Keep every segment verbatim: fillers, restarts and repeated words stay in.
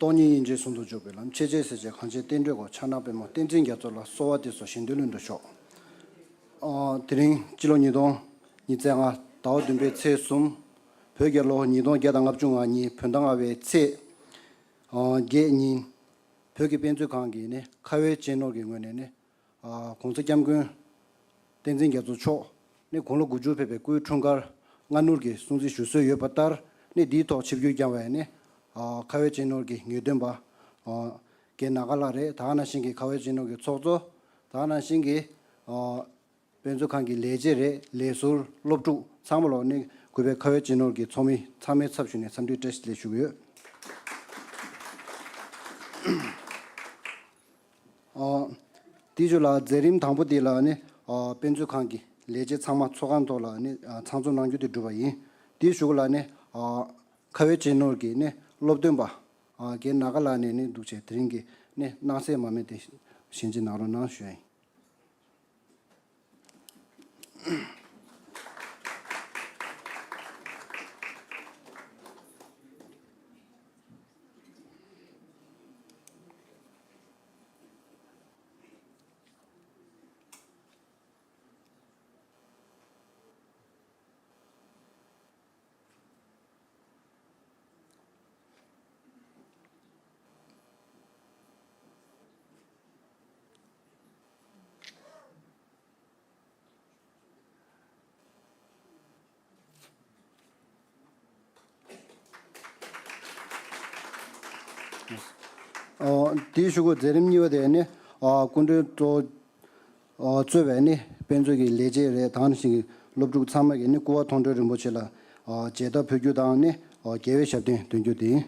སྟོང་ཉིད་དབྱིངས་ཆེན་ཟུང་དུ་འཇུག་པའི་ལམ། ཆེས་ཆེར་གསལ་བྱེད་གངས་ཅན་བསྟན་འགྲོའི་སྒོ། ཕྱག་ན་པདྨོ་བསྟན་འཛིན་རྒྱ་མཚོ་ལ། གསོལ་བ་འདེབས་སོ་གཞན་དོན་ལྷུན་གྲུབ་ཤོག་ཨ། དེ་རིང་སྤྱི་ལོ་ཉིས་སྟོང་ཉི་ཤུ་རྩ་ལྔ་ཟླ་བ་བདུན་པའི་ཚེས་གསུམ། བོད་རྒྱལ་ལོ་ཉིས་སྟོང་བརྒྱ་དང་ལྔ་བཅུ་ང་གཉིས་བོད་ཟླ་ལྔ་པའི་ཚེས་ཨ་བརྒྱད་ཉིན། བོད་ཀྱི་དཔེ་མཛོད་ཁང་གི་ནི་ཁ་བའི་གཅེས་ནོར་གྱི་ངོས་ནས་ནི། ཨ། ༸གོང་ས་༸སྐྱབས་མགོན་བསྟན་འཛིན་རྒྱ་མཚོ་མཆོག་ནི་དགུང་ལོ་དགུ་བཅུ་ཕེབས་པའི་སྐུའི་འཁྲུངས་སྐར་སྔ་སྣུར་གྱི་སྲུང་བརྩི་ཞུ་སྲོལ་ཡོད་པ་ལྟར་ནི། འདིའི་ཐོག་ཆིབས་བསྒྱུར་བསྐྱངས་པའི་ནི། ཨ། ཁ་བའི་གཅེས་ནོར་གྱི་ངེས་སྟོན་པ། ཨ། རྒན་ནཱ་ག་ལགས་རེད། ད་ག་ནང་བཞིན་གྱི་ཁ་བའི་གཅེས་ནོར་གྱི་ཚོགས་གཙོ། ད་ག་ནང་བཞིན་གྱི། ཨ། དཔེ་མཛོད་ཁང་གི་ལས་བྱེད་རེད། ལས་ཟུར། སློབ་ཕྲུག་ཚང་མ་ལོ་ནི་གུས་པའི་ཁ་བའི་གཅེས་ནོར་གྱི་ཚོགས་མི་ཚང་མའི་ཚབ་ཞུས་ནས་འཚམས་འདྲི་བཀྲ་ཤིས་བདེ་ལེགས་ཞུ་གི་ཡོད། ཨ། དེའི་མཇུག་ལ་མཛད་རིམ་དང་པོ་འདི་ལ་ནི། ཨ། དཔེ་མཛོད་ཁང་གི་ལས་བྱེད་ཚང་མ་ཚོགས་ཁང་ཐོག་ལ་ནི། ཨ། ཚང་འཛོམས་གནང་རྒྱུ་དེ་གྲུབ་པ་ཡིན། དེའི་གཞུག་ལ་ནི། ཨ། ཁ་བའི་གཅེས་ནོར་གྱི་ནི་སློབ་སྟོན་པ། ཨ། རྒན་ནཱ་ག་ལགས་ནས་ནི་འདུག་བྱས་དེ་རིང་གི་ནི་སྣང་གསལ་མ་དམན་དེ་བཞེས་གནང་རོགས་གནང་ཞུ་ཡ་ཡིན། ཨོ། དེའི་གཞུག་གུ་མཛད་རིམ་གཉིས་པ་དེ་ནི། ཨ། སྐུ་མགྲོན་གཙོ། ཨ། གཙོས་པའི་ནི་དཔེ་མཛོད་ཀྱི་ལས་བྱེད་རེད། དེ་ནང་བཞིན་གྱི་སློབ་ཕྲུག་ཚང་མ་གིས་ནི་སྐུ་པར་མཐོང་གྲོལ་རིན་པོ་ཆེ་ལ། ཨ། མཇལ་དར་ཕུལ་རྒྱུ་དང་ནི། ཨ། རྒྱལ་བའི་ཞབས་བརྟན་འདོན་རྒྱུ་དེ་ཡིན།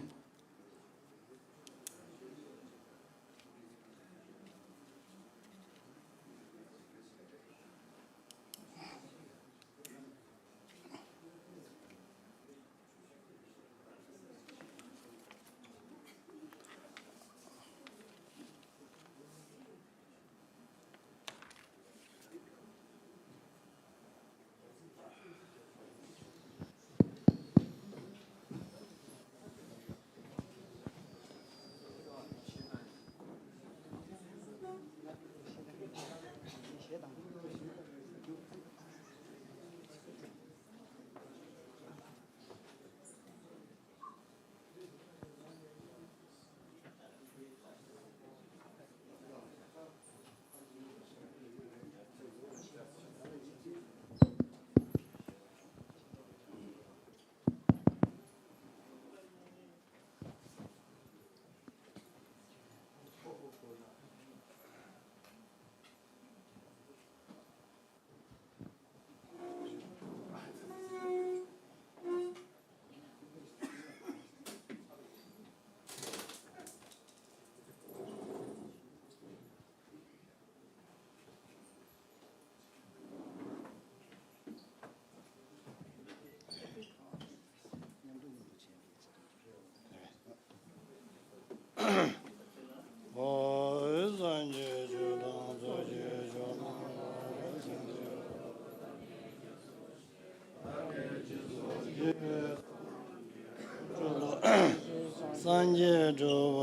སངས་རྒྱས་གྲུབ་པ་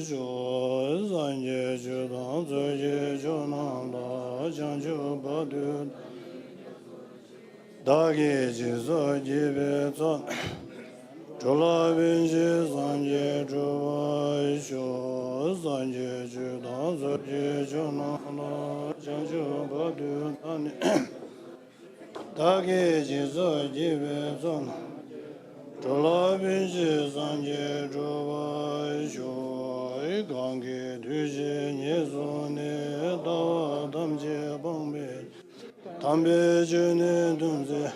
ཞུ། སངས་རྒྱས་ཆོས་དང་ཚོགས་ཀྱི་མཆོག་རྣམས་ལ། བྱང་ཆུབ་བར་དུ་བདག་གིས་སྦྱིན་སོགས་བགྱིས་པའི་ཚོགས། འགྲོ་ལ་ཕན་ཕྱིར་སངས་རྒྱས་གྲུབ་པར་ཤོག་སངས་རྒྱས་ཆོས་དང་ཚོགས་ཀྱི་མཆོག་རྣམས་ལ། བྱང་ཆུབ་བར་དུ་བདག་ནི། བདག་གིས་སྦྱིན་སོགས་བགྱིས་པའི་ཚོགས། འགྲོ་ལ་ཕན་ཕྱིར་སངས་རྒྱས་འགྲུབ་པར་ཤོག་གང་གི་མཐུས་ཇི་སྙེད་གསུངས་ནས། ལྟ་བ་ཐམས་ཅད་སྤངས་པའི། དམ་པའི་ཆོས་ནི་སྟོན་མཛད།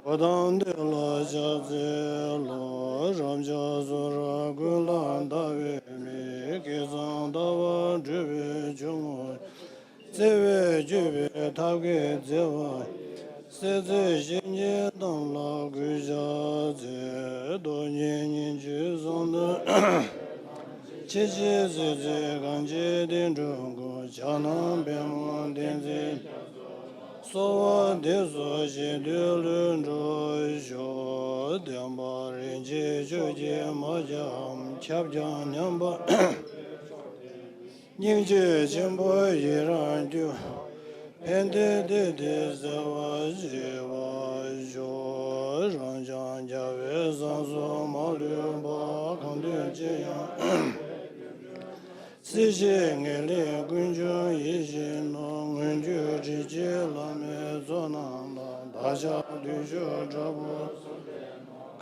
གཽ་ཏམ་དེ་ལ་ཕྱག་འཚལ་ལོ། རབ་འབྱམས་གསུང་རབ་ཀུན་ལ་ལྟ་བའི་མིག་སྐལ་བཟང་ལྟ་བ་སྒྲུབ་པའི་ཆུང་ངུ། བརྩེ་བས་བསྐྱོད་པའི་ཐབས་མཁས་བརྩེ་བ། སྲས་བརྩེགས་བཤེས་གཉེན་རྣམས་ལ་གུས་ཕྱག་འཚལ། སྟོང་ཉིད་སྙིང་རྗེའི་གསང་བདག་ཆེ་ཆེར་གསལ་མཛད་གངས་ཅན་བསྟན་འགྲོའི་སྒོ། ཕྱག་ན་པདྨོ་བསྟན་འཛིན། གསོལ་བ་འདེབས་སོ་ཞི་དུལ་ལྷུན་གྲུབ་ཤོག། བདེན་པ་རིན་ཆེན་ཆོས་ཀྱི་མ་ཁྱབ་ཁྱབ་ཀྱང་ཉམས་པ། སྙིང་རྗེ་ཆེན་པོ་ཡི་རང་རྒྱུ། ཕན་བདེ་བདེ་སྟེ་གསལ་བར་བྱེད་པར་ཤོག། རང་འཆང་རྒྱལ་བའི་གསང་གསུམ་མ་ལུས་པ། གང་འདུལ་ཅི་ཡང་། སྲིད་ཞིའི་ངེས་ལེགས་ཀུན་འབྱུང་ཡིད་བཞིན་ནོར། མངོན་གྱུར་ཁྲི་ཆེན་བླ་མའི་ཚོགས་རྣམས་ལ། བདག་ཅག་བདུད་ཕྱོགས་དྲག་པོ་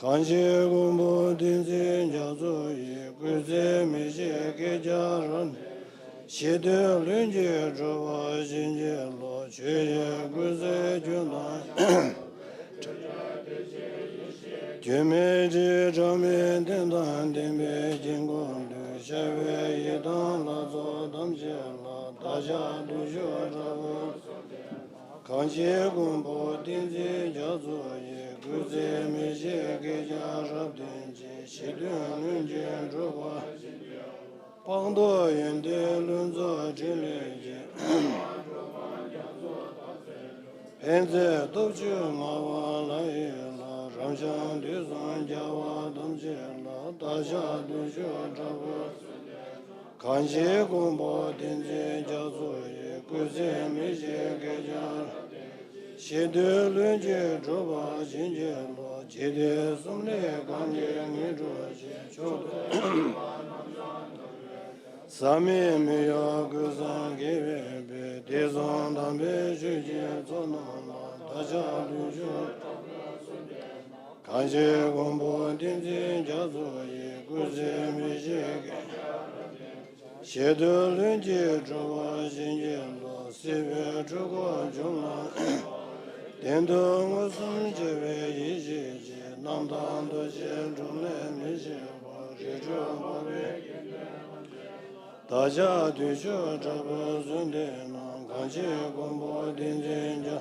གང་ཞིག་མགོན་པོ་བསྟན་འཛིན་རྒྱ་མཚོ་ཡི། སྐུ་ཚེ་མི་ཤིགས་བསྐལ་བརྒྱར་རབ་གནས། ཞི་དུལ་ལྷུན་གྱིས་གྲུབ་པ་བྱིན་གྱིས་རློབས། ཆོས་ཀྱི་སྐུ་ཚེ་རྒྱུན་དང་། རྒྱུན་མེད་དྲི་བྲལ་མའི་གདེང་དང་ལྡན་པའི་དཀྱིལ་འཁོར་དུ། ཤར་བའི་ཡི་དམ་ལྷ་ཚོགས་ཐམས་ཅད་ལ། བདག་ཅག་བདུད་ཕྱོགས་དྲག་པོ་གང་ཞིག་མགོན་པོ་བསྟན་འཛིན་རྒྱ་མཚོ་ཡི། སྐུ་ཚེ་མི་ཤིགས་བསྐལ་བརྒྱར་རབ་བརྟན་ཅིང་། ཞི་དུལ་ལྷུན་གྱིས་གྲུབ་པ་སྤངས་རྟོགས་ཡོན་ཏན་ལྷུན་རྫོགས་ཕྲིན་ལས་ཀྱི། ཕན་མཛད་སྟོབས་བཅུ་མངའ་བ་ལྷ་ཡི་ལྷ། རབ་འབྱམས་དུས་གསུམ་རྒྱལ་བ་ཐམས་ཅད་ལ། བདག་ཅག་བདུད་ཕྱོགས་དྲག་པོ་གང་ཞིག་མགོན་པོ་བསྟན་འཛིན་རྒྱ་མཚོ་ཡི། སྐུ་ཚེ་མི་ཤིགས་བསྐལ་བརྒྱར། ཞི་དུལ་ལྷུན་གྱིས་གྲུབ་པ་བྱིན་གྱིས་རློབས། འཇིག་རྟེན་གསུམ་ལས་གང་གིས་ངེས་འགྲུབ་ཅིང་། མཆོག་ཏུ་ཟག་མེད་མི་གཡོ་ཀུན་བཟང་དགེ་བའི་དཔལ། དུས་གསུམ་དམ་པའི་ཆོས་ཀྱི་ཚོགས་རྣམས་ལ། བདག་ཅག་བདུད་ཕྱོགས་གང་ཞིག་མགོན་པོ་བསྟན་འཛིན་རྒྱ་མཚོ་ཡི། སྐུ་ཚེ་མི་ཤིགས་བསྐལ་བརྒྱར། ཞི་དུལ་ལྷུན་གྱིས་གྲུབ་པ་བྱིན་གྱིས་རློབས། སྲིད་པའི་འཁྲུལ་འཁོར་འཇོམས་ལ། གདེང་དུ་མངོན་སུམ་བྱེད་པའི་ཡེ་ཤེས་ཀྱིས། རྣམ་དག་རྡོ་རྗེའི་འགྲོ་ལས་མི་ཤེས་པ། རིགས་དྲུག་འཕགས་པའི་དགེ་འདུན་བདག་ཅག་བདུད་ཕྱོགས་དྲག་པོའི་གཟུགས་འདི་རྣམས། གང་ཞིག་མགོན་པོ་བསྟན་འཛིན་རྒྱ།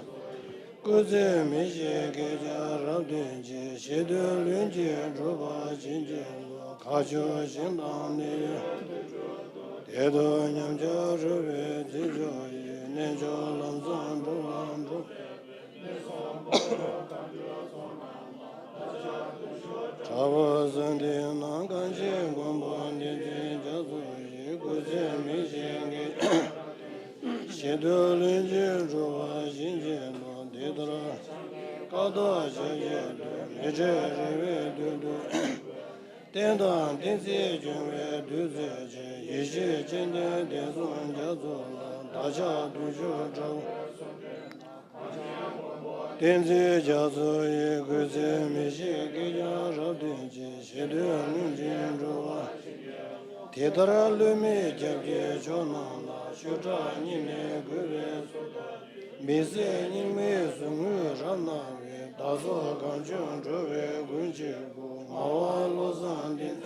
སྐུ་ཚེ་མི་ཤིགས་བསྐལ་བརྒྱར་རབ་བརྟན་ཅིང་། ཞི་དུལ་ལྷུན་གྱིས་གྲུབ་པ་བྱིན་གྱིས་རློབས། མཁའ་སྤྱོད་ཞིང་དང་ནི། དེ་དག་ཉམས་ཆག་རུལ་བའི་རྩིབས་བཅུ་ཡི། གནས་མཆོག་ལམ་བཟང་འགྲོ་ལ་འགྲོ། དྲག་པོའི་གཟུགས་འདི་རྣམས། གང་ཞིག་མགོན་པོ་བསྟན་འཛིན་རྒྱ་མཚོ་ཡི། སྐུ་ཚེ་མི་ཤིགས་བསྐལ་བརྒྱར། ཞི་དུལ་ལྷུན་གྱིས་གྲུབ་པ་བྱིན་གྱིས་རློབས། འདི་ལྟར་ཀ་དག་ཕྱག་རྒྱའི་མཐུས། མི་འབྲལ་རེ་བའི་རྡུལ་དུ། རྟེན་དང་བསྟན་འཛིན་སྐྱོང་བའི་བདུད་རྩི་ཆེན། ཡེ་ཤེས་སྤྱན་ལྡན་གདན་གསུམ་རྒྱ་མཚོ་ལ། བདག་ཅག་བདུད་ཕྱོགས་དྲག་པོ་བསྟན་འཛིན་རྒྱ་མཚོ་ཡི། སྐུ་ཚེ་མི་ཤིགས་བསྐལ་བརྒྱར་རབ་བརྟན་ཅིང་། ཞི་དུལ་ལྷུན་གྱིས་གྲུབ་པ། དེ་ལྟར་བསླུ་མེད་སྐྱབས་ཀྱི་མཆོག་རྣམས་ལ། ཆོས་གྲགས་སྙིང་ནས་གུས་པས་གསོལ་བ། མི་ཟད་རྙིང་མའི་ཟུག་རྔུས་རབ་སྣང་བའི། བདག་སོགས་གང་བྱུང་འགྲོ་བའི་མགོན་གཅིག་པུ། ངག་དབང་བློ་བཟང་བསྟན་འཛིན།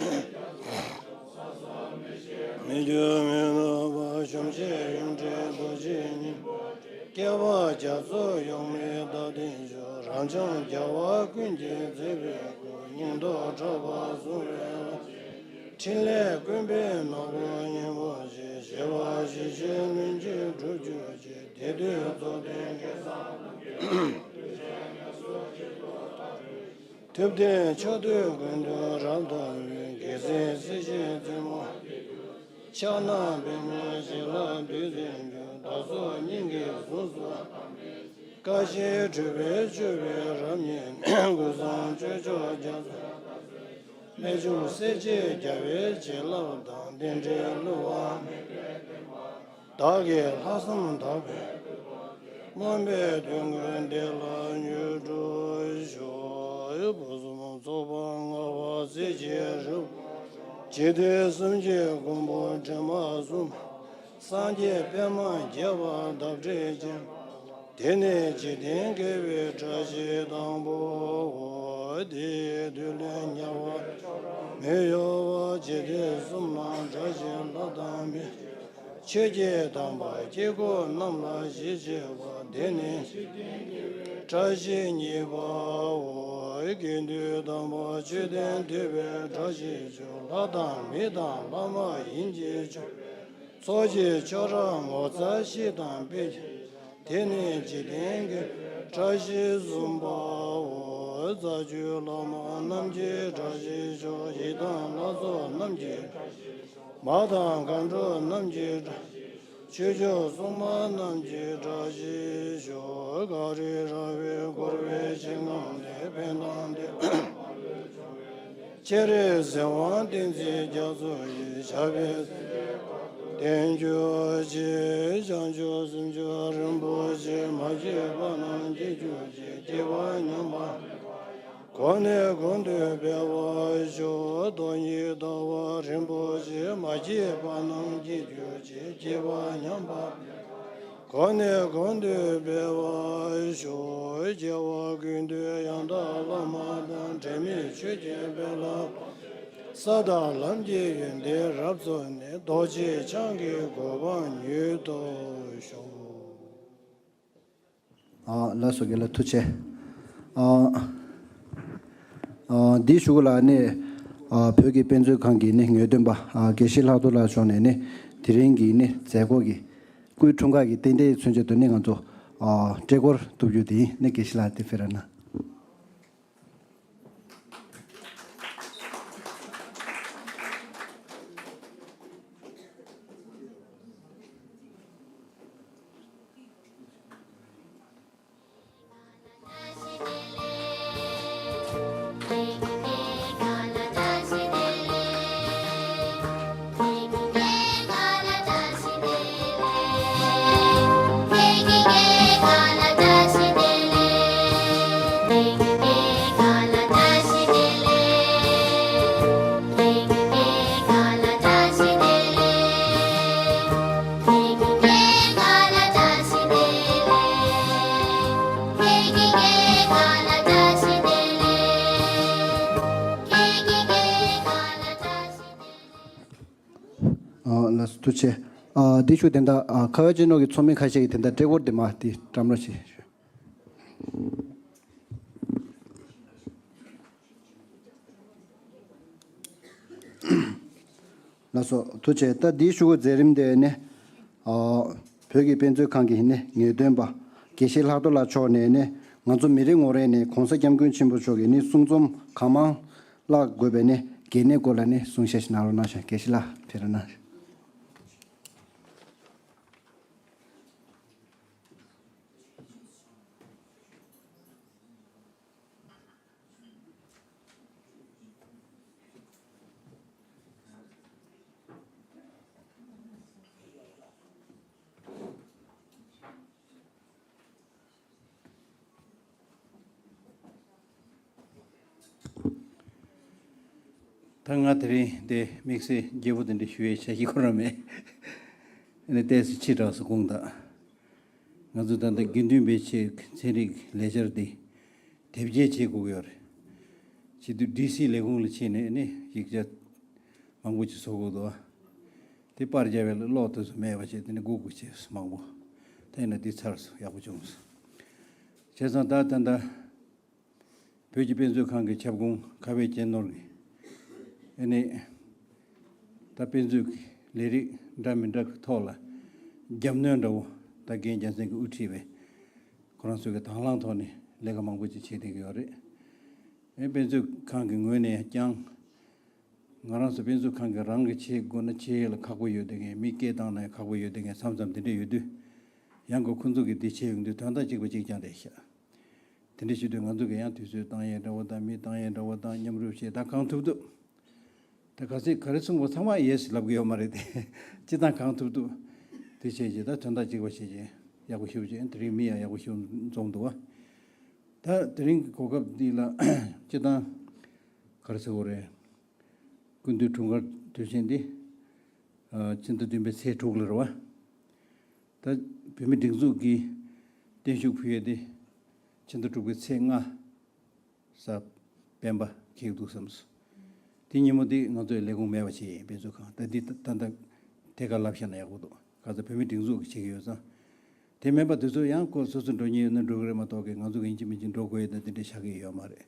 མི་འགྱུར་མི་ནུབ་པ། གཞོམ་བྱེད་ཡོངས་བྲལ་རྡོ་རྗེ་སྙིང་པོ། བསྐལ་པ་རྒྱ་མཚོ་གཡོ་མེད་བདག་ལྡན་མཆོག། རབ་འབྱམས་རྒྱལ་བ་ཀུན་གྱི་མཛེས་པའི་སྐུ། སྙིང་སྟོབས་གྲགས་པ་གསུང་བའི་ལྷ། ཕྲིན་ལས་ཀུན་པའི་ནོར་བུ་སྙིང་པོ་ཆེ། བཞད་པ་ཞི་བྱེད་ལྷུན་གྱིས་གྲུབ་གྱུར་ཅིག། དེ་དུས་རྫོགས་ལྡན་སྐལ་བཟང་རྣམས་ཀྱི། ཐུབ་བསྟན་ཕྱོགས་དུས་ཀུན་ཏུ་རབ་དར་བའི། རྒྱལ་མཚན་གསལ་བྱེད་རྩེ་མོ། ཕྱག་ན་པདྨོ་ཞལ་ལ་བདུད་རྩི་འཇོམས། བདག་སོགས་སྙིང་གའི་གཟུངས་སུ། བཀའ་བཞིན་སྒྲུབ་པའི་སྤྱོད་པས་རབ་མཉེས་ནས། ཀུན་བཟང་སྤྱོད་མཆོག་རྒྱ་མཚོ། རྨད་བྱུང་སྲས་བཅས་རྒྱལ་བའི་བྱིན་རླབས་དང་། བསྟན་འགྲོའི་བསླུ་བ་མེད་པའི་བདེན་པ། བདག་གི་ལྷག་བསམ་དག་པས། མངོན་པའི་དོན་ཀུན་འདི་ལ་མྱུར་འགྲུབ་ཤོག། ཕུན་སུམ་ཚོགས་པ་མངའ་བ་སྲས་ཀྱི་རབས། འཇིག་རྟེན་གསུམ་གྱི་མགོན་པོ་དྲི་མ་གསུམ། སངས་རྒྱས་པདྨ་རྒྱས་པ་འདབ་བརྒྱ་ཅན། དེ་ནས་འཇིག་རྟེན་དགེ་བའི་བཀྲ་ཤིས་དང་པོའོ། དེའི་མཐུ་ལས་དམྱལ་བ་མི་གཡོ་བ། འཇིག་རྟེན་གསུམ་ལ་གྲགས་ཤིང་ལྷ་དང་མི། ཆོས་ཀྱི་དམ་པ་དཀྱིལ་འཁོར་རྣམས་ལ་གཞིར་བྱས་པ། དེ་ནས་བཀྲ་ཤིས་གཉིས་པའོ། དགེ་འདུན་དམ་པ་ཆོས་ལྡན་ཐོས་པའི་བཀྲ་ཤིས་ཤོག། ལྷ་དང་མི་དང་ལྷ་མ་ཡིན་གྱི་མཆོད། ཚོགས་ཀྱི་མཆོག་རབ་ངོ་མཚར་ཞིག་དང་དཔེ། དེ་ནས་འཇིག་རྟེན་གྱི་བཀྲ་ཤིས་སུམ་པའོ། རྩ་བརྒྱུད་བླ་མ་རྣམས་ཀྱི་བཀྲ་ཤིས་ཤོག་ཡི་དམ་ལྷ་ཚོགས་རྣམས་ཀྱི་བཀྲ་ཤིས་ཤོག་མ་དང་མཁའ་འགྲོ་རྣམས་ཀྱི་བཀྲ་ཆོས་སྐྱོང་སྲུང་མ་རྣམས་ཀྱི་བཀྲ་ཤིས་ཤོག་གངས་རི་ར་བས་བསྐོར་བའི་ཞིང་ཁམས་ལས་ཕན་བཏགས་ཏེ། སྤྱན་རས་གཟིགས་དབང་བསྟན་འཛིན་རྒྱ་མཚོ་ཡི། ཞབས་པད་སྲིད་མཐའི་བར་དུ་བརྟན་གྱུར་ཅིག་བྱང་ཆུབ་སེམས་མཆོག་རིན་པོ་ཆེ། མ་སྐྱེས་པ་རྣམས་སྐྱེ་གྱུར་ཅིག་སྐྱེས་པ་ཉམས་པ་གོང་ནས་གོང་དུ་འཕེལ་བར་ཤོག་སྟོང་ཉིད་ལྟ་བ་རིན་པོ་ཆེ། མ་སྐྱེས་པ་རྣམས་སྐྱེ་གྱུར་ཅིག་སྐྱེས་པ་ཉམས་པ་གོང་ནས་གོང་དུ་འཕེལ་བར་ཤོག་སྐྱེ་བ་ཀུན་ཏུ་ཡང་དག་བླ་མ་དང་། འབྲལ་མེད་ཆོས་ཀྱི་དཔལ་ལ་ཕོབ། ས་དང་ལམ་གྱི་ཡོན་ཏན་རབ་རྫོགས་ནས། རྡོ་རྗེ་འཆང་གི་གོ་འཕང་མྱུར་ཐོབ་ཤོག་ཨ། ལགས་སོ། རྒན་ལགས་ཐུགས་རྗེ་ཆེ། ཨ། ཨ། འདིའི་གཞུག་ལ་ནི། ཨ། བོད་ཀྱི་དཔེ་མཛོད་ཁང་གི་ནི་ངེས་སྟོན་པ། ཨ། དགེ་བཤེས་ལྷག་རྡོར་ལགས་མཆོག་ནས་ནི་དེ་རིང་གི་ནི་མཛད་སྒོ་གི་སྐུའི་འཁྲུངས་སྐར་གྱི་རྟེན་འབྲེལ་མཚོན་ཆེད་དུ་ནི་ང་ཚོ། ཨ། བཀྲས་སྐོར་གཏུབ་རྒྱུ་དེ་ཡིན། ནི་དགེ་བཤེས་ལགས་དེ་ཕེབས་ར་གནང་། ཨ། ལགས་སོ། ཐུགས་རྗེ་ཆེ། ཨ། དེའི་གཞུག་དེ་འདྲ། ཨ། ཁ་བ་ཅན་ནོར་གྱི་ཚོགས་མི་ཁ་ཤས་ཀྱིས་དེ་འདྲ་བཀྲས་སྐོར་དེ་མར་དེ་བཀྲམ་རོགས་བྱེད། ལགས་སོ། ཐུགས་རྗེ་ཆེ། ད་འདིའི་གཞུག་གུ་མཛད་རིམ་དེ་ནི། ཨ། བོད་ཀྱི་དཔེ་མཛོད་ཁང་གི་ནི་ངེས་སྟོན་པ་དགེ་བཤེས་ལྷག་རྡོར་ལགས་མཆོག་ནས་ནི་ང་ཚོ་མི་རེ་ངོ་རེ་ནས་གོང་ས་སྐྱབས་མགོན་ཆེན་པོ་མཆོག་གི་ནི་གསུང་རྩོམ་གང་མང་བཀླག་དགོས་པའི་ནི་གལ་གནད་སྐོར་ལ་ནི་གསུང་བཤད་ཞིག་གནང་རོགས་གནང་ཞེས། དགེ་བཤེས་ལགས་ཕེབས་རོགས་གནང་། ད་ང་དེ་རིང་འདི་དམིགས་བསལ་རྒྱས་པོ་དེ་འདྲ་ཞུ་ཡའི་ཆ་ཞིག་ཁོ་རང་མེད། ཨ་ནི་ཏོག་ཙམ་ཕྱི་དྲགས་སུ་དགོངས་དག་ང་ཚོ་ད་ལྟ་དགེ་འདུན་པའི་ཆེད་ཚན་རིག་ལས་འཆར་འདི་དེབ་སྐྱེལ་བྱེད་དགོས་ཀྱི་ཡོད་རེད། བྱེད་དུས་ཌི་སི་ལས་ཁུངས་ལ་ཕྱིན་ནས་ནི་ཡིག་ཆ་མང་པོ་ཅིག་བཟོ་དགོས་འདུག་དེ་པར་རྒྱབ་པའི་ཀློག་ཐུབ་སུ་མེད་པ་བྱས། དེ་ནི་སྒུག་དགོས་བྱས་སུ་མང་པོ། ད་ཡིན་ན་འདི་ཚར་སོང་། ཡག་པོ་བྱུང་སོང་། བྱས་ཙང་ད་ད་ལྟ་བོད་ཀྱི་དཔེ་མཛོད་ཁང་གི་ཁྱབ་ཁོངས་ཁ་བའི་གྱེན་ནོར་གྱི་ཨ་ནི་ད་དཔེ་མཛོད་ཀྱི་ལས་རིགས་འདྲ་མི་འདྲ་གི་ཐོག་ལ་རྒྱབ་གནོན་འདྲ་བོ། ད་རྒན་རྒྱལ་མཚན་གྱིས་དབུ་ཁྲིད་པའི་ཁོ་རང་ཚོ་གི་དང་བླངས་ཐོག་ནས་ལས་ཀ་མང་པོ་ཅིག་བྱེད་བསྡད་ཀྱི་ཡོད་རེད། ཨེ། དཔེ་མཛོད་ཁང་གི་ངོས་ནས་ཀྱང་ང་རང་ཚོ་དཔེ་མཛོད་ཁང་གི་རང་གི་བྱེད་དགོས་ན་བྱེད་ཡས་ལ་ཁག་པོ་ཡོད་བསྡད་མཁན། མི་སྐད་བཏང་ན་ཡང་ཁག་པོ་ཡོད་བསྡད་མཁན་མཚམས་མཚམས་དེ་འདྲ་ཡོད་དུས། ཡང་ཁོ་ཁོ་ཚོ་གིས་འདི་བྱེད་ཡོང་དུས་དོན་དག་གཅིག་པ་གཅིག་རྐྱང་རེད་ཤག་དེ་འདྲ་བྱེད་དུས་ང་ཚོ་གིས་ཡང་དུས་ཚོད་བཏང་ཡས་འདྲ་བོ་དང་། མི་བཏང་ཡས་འདྲ་བོ་དང་། མཉམ་རུབ་བྱས། ད་གང་ཐུབ་ཐུབ། ད་ག་ཚོད་ག་རེ་གསུངས་པ་ཚང་མ་ཡེ་སི་ལབ་ཀྱི་ཡོད་མ་རེད་དེ། སྤྱིར་བཏང་གང་ཐུབ་ཐུབ་དེ་བྱས་རྗེས། ད་དོན་དག་གཅིག་པ་བྱས་རྗེས་ཡག་པོ་ཞེ་པོ་ཅིག་དེ་རིང་མི་ཡང་ཡག་པོ་ཞེ་པོ་འཛོམས་འདུག་བ། ད་དེ་རིང་གི་གོ་སྐབས་འདི་ལ་སྤྱིར་བཏང་ག་རེ་ཟེར་དགོས་རེད། སྐུ་མདུན་འཁྲུངས་སྐར་དུས་ཆེན་འདི། ཨ། ཕྱི་ཟླ་བདུན་པའི་ཚེས་དྲུག་ལ་རེད་བ། ད་བོད་མིའི་སྒྲིག་འཛུགས་ཀྱིས་བརྟན་བཞུགས་ཕུལ་ཡས་དེ་ཕྱི་ཟླ་དྲུག་པའི་ཚེས་ལྔ་གཟའ་སྤེན་པ་འཁེལ་འདུག་བསམས་སོང་། དེ་ཉིན་མོ་དེ་ང་ཚོས་ལས་ཁུངས་མེད་པ་བྱས། དཔེ་མཛོད་ཁང་ད་འདི་ད་ད་ལྟ་ཐད་ཀར་ལབ་བཞག་ན་ཡག་པོ་འདུག་ག་ཚོད་བོད་མིའི་སྒྲིག་འཛུགས་ཀྱིས་བྱེད་ཀྱི་ཡོད་ཙང་། དེ་མིན་པ་དེ་ཚོ་ཡང་ཁོ་སོ་སོ་འགྲོ་མཁན་ཡོད་ན་འགྲོ་གི་རེད་མ་གཏོགས། ཀྱི་ང་ཚོ་གི་ཡིན་གཅིག་མིན་གཅིག་འགྲོ་དགོས་ཡོད་ན་དེ་འདྲ་ཆགས་ཀྱི་ཡོད་མ་རེད།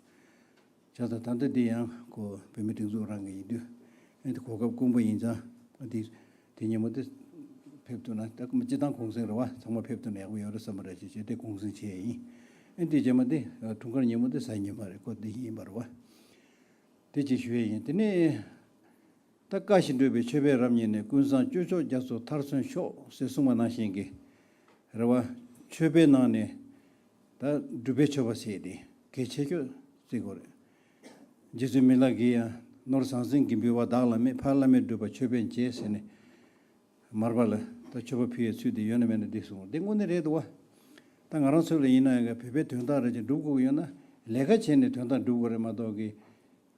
བྱས་ཙང་ད་ལྟ་འདི་ཡང་ཁོ་བོད་མིའི་སྒྲིག་འཛུགས་རང་གི་ཡིན་དུས། ཨེ། དེ་གོ་སྐབས་དཀོན་པོ་ཡིན་ཙང་། འདི་དེ་ཉིན་མོ་དེ་ ཕེབས་ཐུབ་ན། ད་སྤྱིར་བཏང་གུང་སེང་རེད་བ། ཚང་མ་ཕེབས་ཐུབ་ན་ཡག་པོ་ཡོད་རེད་བསམ་པ་རེད། ཅེས་བྱས་ཏེ་གུང་སེང་བྱས་ཡིན། ཨེ་འདི་རྗེས་མ་འདི་འཁྲུངས་སྐར་ཉིན་མོ་འདི་གཟའ་ཉི་མ་རེད། ཁོ་འདི་ཡིན་པ་རེད་བ། དེ་ཅིག་ཞུ་ཡས་ཡིན། དེ་ནས་ད་བཀའ་བཞིན་སྒྲུབ་པའི་མཆོད་པས་རབ་མཉེས་ནས། ཀུན་བཟང་སྤྱོད་མཆོག་རྒྱ་མཚོ་མཐར་སོན་ཤོག་ཟེར་གསུངས་པ་ནང་བཞིན་གྱི་རེད་བ། མཆོད་པའི་ནང་ནས་ད་སྒྲུབ་པའི་མཆོད་པ་ཟེར་ཏེ་གལ་ཆེ་ཤོས་བརྩི་དགོས་རེད། རྗེ་བཙུན་མི་ལ་གིས་ཡང་ནོར་ཟང་ཟིང་གིས་འབུལ་བ་བདག་ལ་མེད། ཕ་བླ་མེད་སྒྲུབ་པ་མཆོད་པས་མཇལ་ཟེར་ནས། མར་པ་ལ་ད་མཆོད་པ་ཕུལ་ཡའི་ཚུལ་དེ་ཡོད་ན་མེད་ན་འདི་གསུངས། འདི་དངོས་གནས་རེད་འདུག་བ། ད་ང་རང་ཚོ་ལ་ཡིན་ན་ཡང་བོད་པའི་དོན་དག་རེ་ཅིག་སྒྲུབ་དགོས་ཀྱི་ཡོད་ན། ལས་ཀ་བྱས་ནས་དོན་དག་སྒྲུབ་དགོས་རེད་མ་གཏོགས་ཀྱི།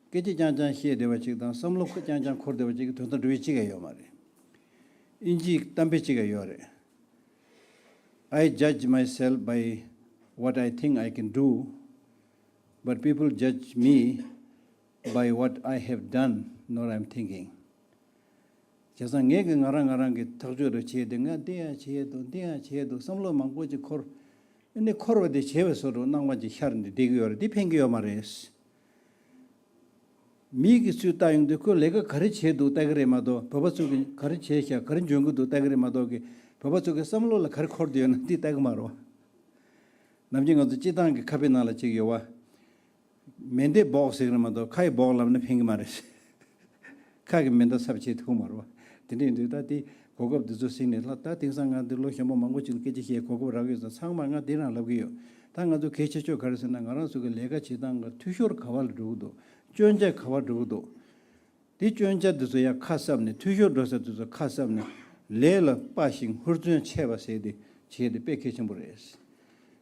སྐད་ཆ་རྐྱང་རྐྱང་བཤད་བསྡད་པ་ཅིག་དང་། བསམ་བློ་རྐྱང་རྐྱང་འཁོར་བསྡད་པ་ཅིག་གིས་དོན་དག་འགྲུབ་ཡ་གཅིག་ཀྱང་ཡོད་མ་རེད། ཨིན་ཇིའི་གཏམ་དཔེ་གཅིག་ཀྱང་ཡོད་རེད། I judge myself by what I think I can do, but people judge me by what I have done, nor I'm thinking. བྱས་ཙང་ངས་ཀྱི་ང་རང་ང་རང་གི་ཐག་གཅོད་རེ་བྱས་ཏེ། ང་འདི་ཡང་བྱས་འདུག་འདི་ཡང་བྱས་འདུག་བསམ་བློ་མང་པོ་ཅིག་འཁོར། ཨ་ནི་འཁོར་བ་དེ་བྱས་པའི་བཟོ་འདྲ་སྣང་བ་ཅིག་ཤར་ནས་བསྡད་ཀྱི་ཡོད་རེད། འདི་ཕན་གྱི་ཡོད་མ་རེད། མིའི་གི་ཚུལ་ལྟ་ཡོང་དུས་ཁོས་ལས་ཀ་ག་རེ་བྱས་འདུག་ལྟ་གི་རེད་མ་གཏོགས། བོད་པ་ཚོ་གིས་ག་རེ་བྱས་ཤག་ག་རེ་འཇོན་གི་འདུག་ལྟ་གི་རེད་མ་གཏོགས་ཀྱི། བོད་པ་ཚོ་གི་བསམ་བློ་ལ་ག་རེ་འཁོར་བསྡད་ཡོད་ན་འདི་ལྟ་གི་མ་རེད། ནམ་རྒྱུན་ང་ཚོ་སྤྱིར་བཏང་གི་ཁ་དཔེ་ནང་ལ་ཅིག་ཡོད་བ། མེ་མདའི་སྦོག་ཟེར་གི་རེད་མ་གཏོགས་ཁ་ཡི་སྦོག་ལབ་ན་ཕན་གི་མ་རེད། ཁ་གི་མེ་མདའ་ཚབ་བྱེད་ཐུབ་མ་རེད་བ། དེ་འདྲ་ཡིན་དུས་ད་དེ་གོ་སྐབས་འདི་ཚོ་གཟིགས་ནས། ལྷག་ད་དེང་སང་ང་འདི་ལོ་གཞོན་པ་མང་པོ་ཅིག་ལ་སྐད་ཆ་བཤད་གོ་སྐབས་རག་ཡོད་ཙང་། ཚང་མར་ང་འདི་རང་ལབ་གི་ཡོད། ད་ང་ཚོ་གལ་ཆེ་ཤོས་ག་རེ་ཟེར་ན། ང་རང་ཚོ་གི་ལས་ཀ་བྱེད་སྟངས་གི་འཐུས་ཤོར་ག་བ་ལ་འགྲོ་གི་འདུག་སྐྱོན་ཆ་ག་བ་འགྲོ་གི་འདུག་དེ་སྐྱོན་ཆ་འདི་ཚོ་ཡར་ཁ་གསབ་ནས། འཐུས་ཤོར་འགྲོ་ས་འདི་ཚོ་ཁ་གསབ་ནས། ལས་ལ་དཔའ་ཞིང་ཧུར་བརྩོན་ཆེ་བ་ཟེར་དེ་བྱེད་དེ་དཔེ་གལ་ཆེན་པོ་རེད།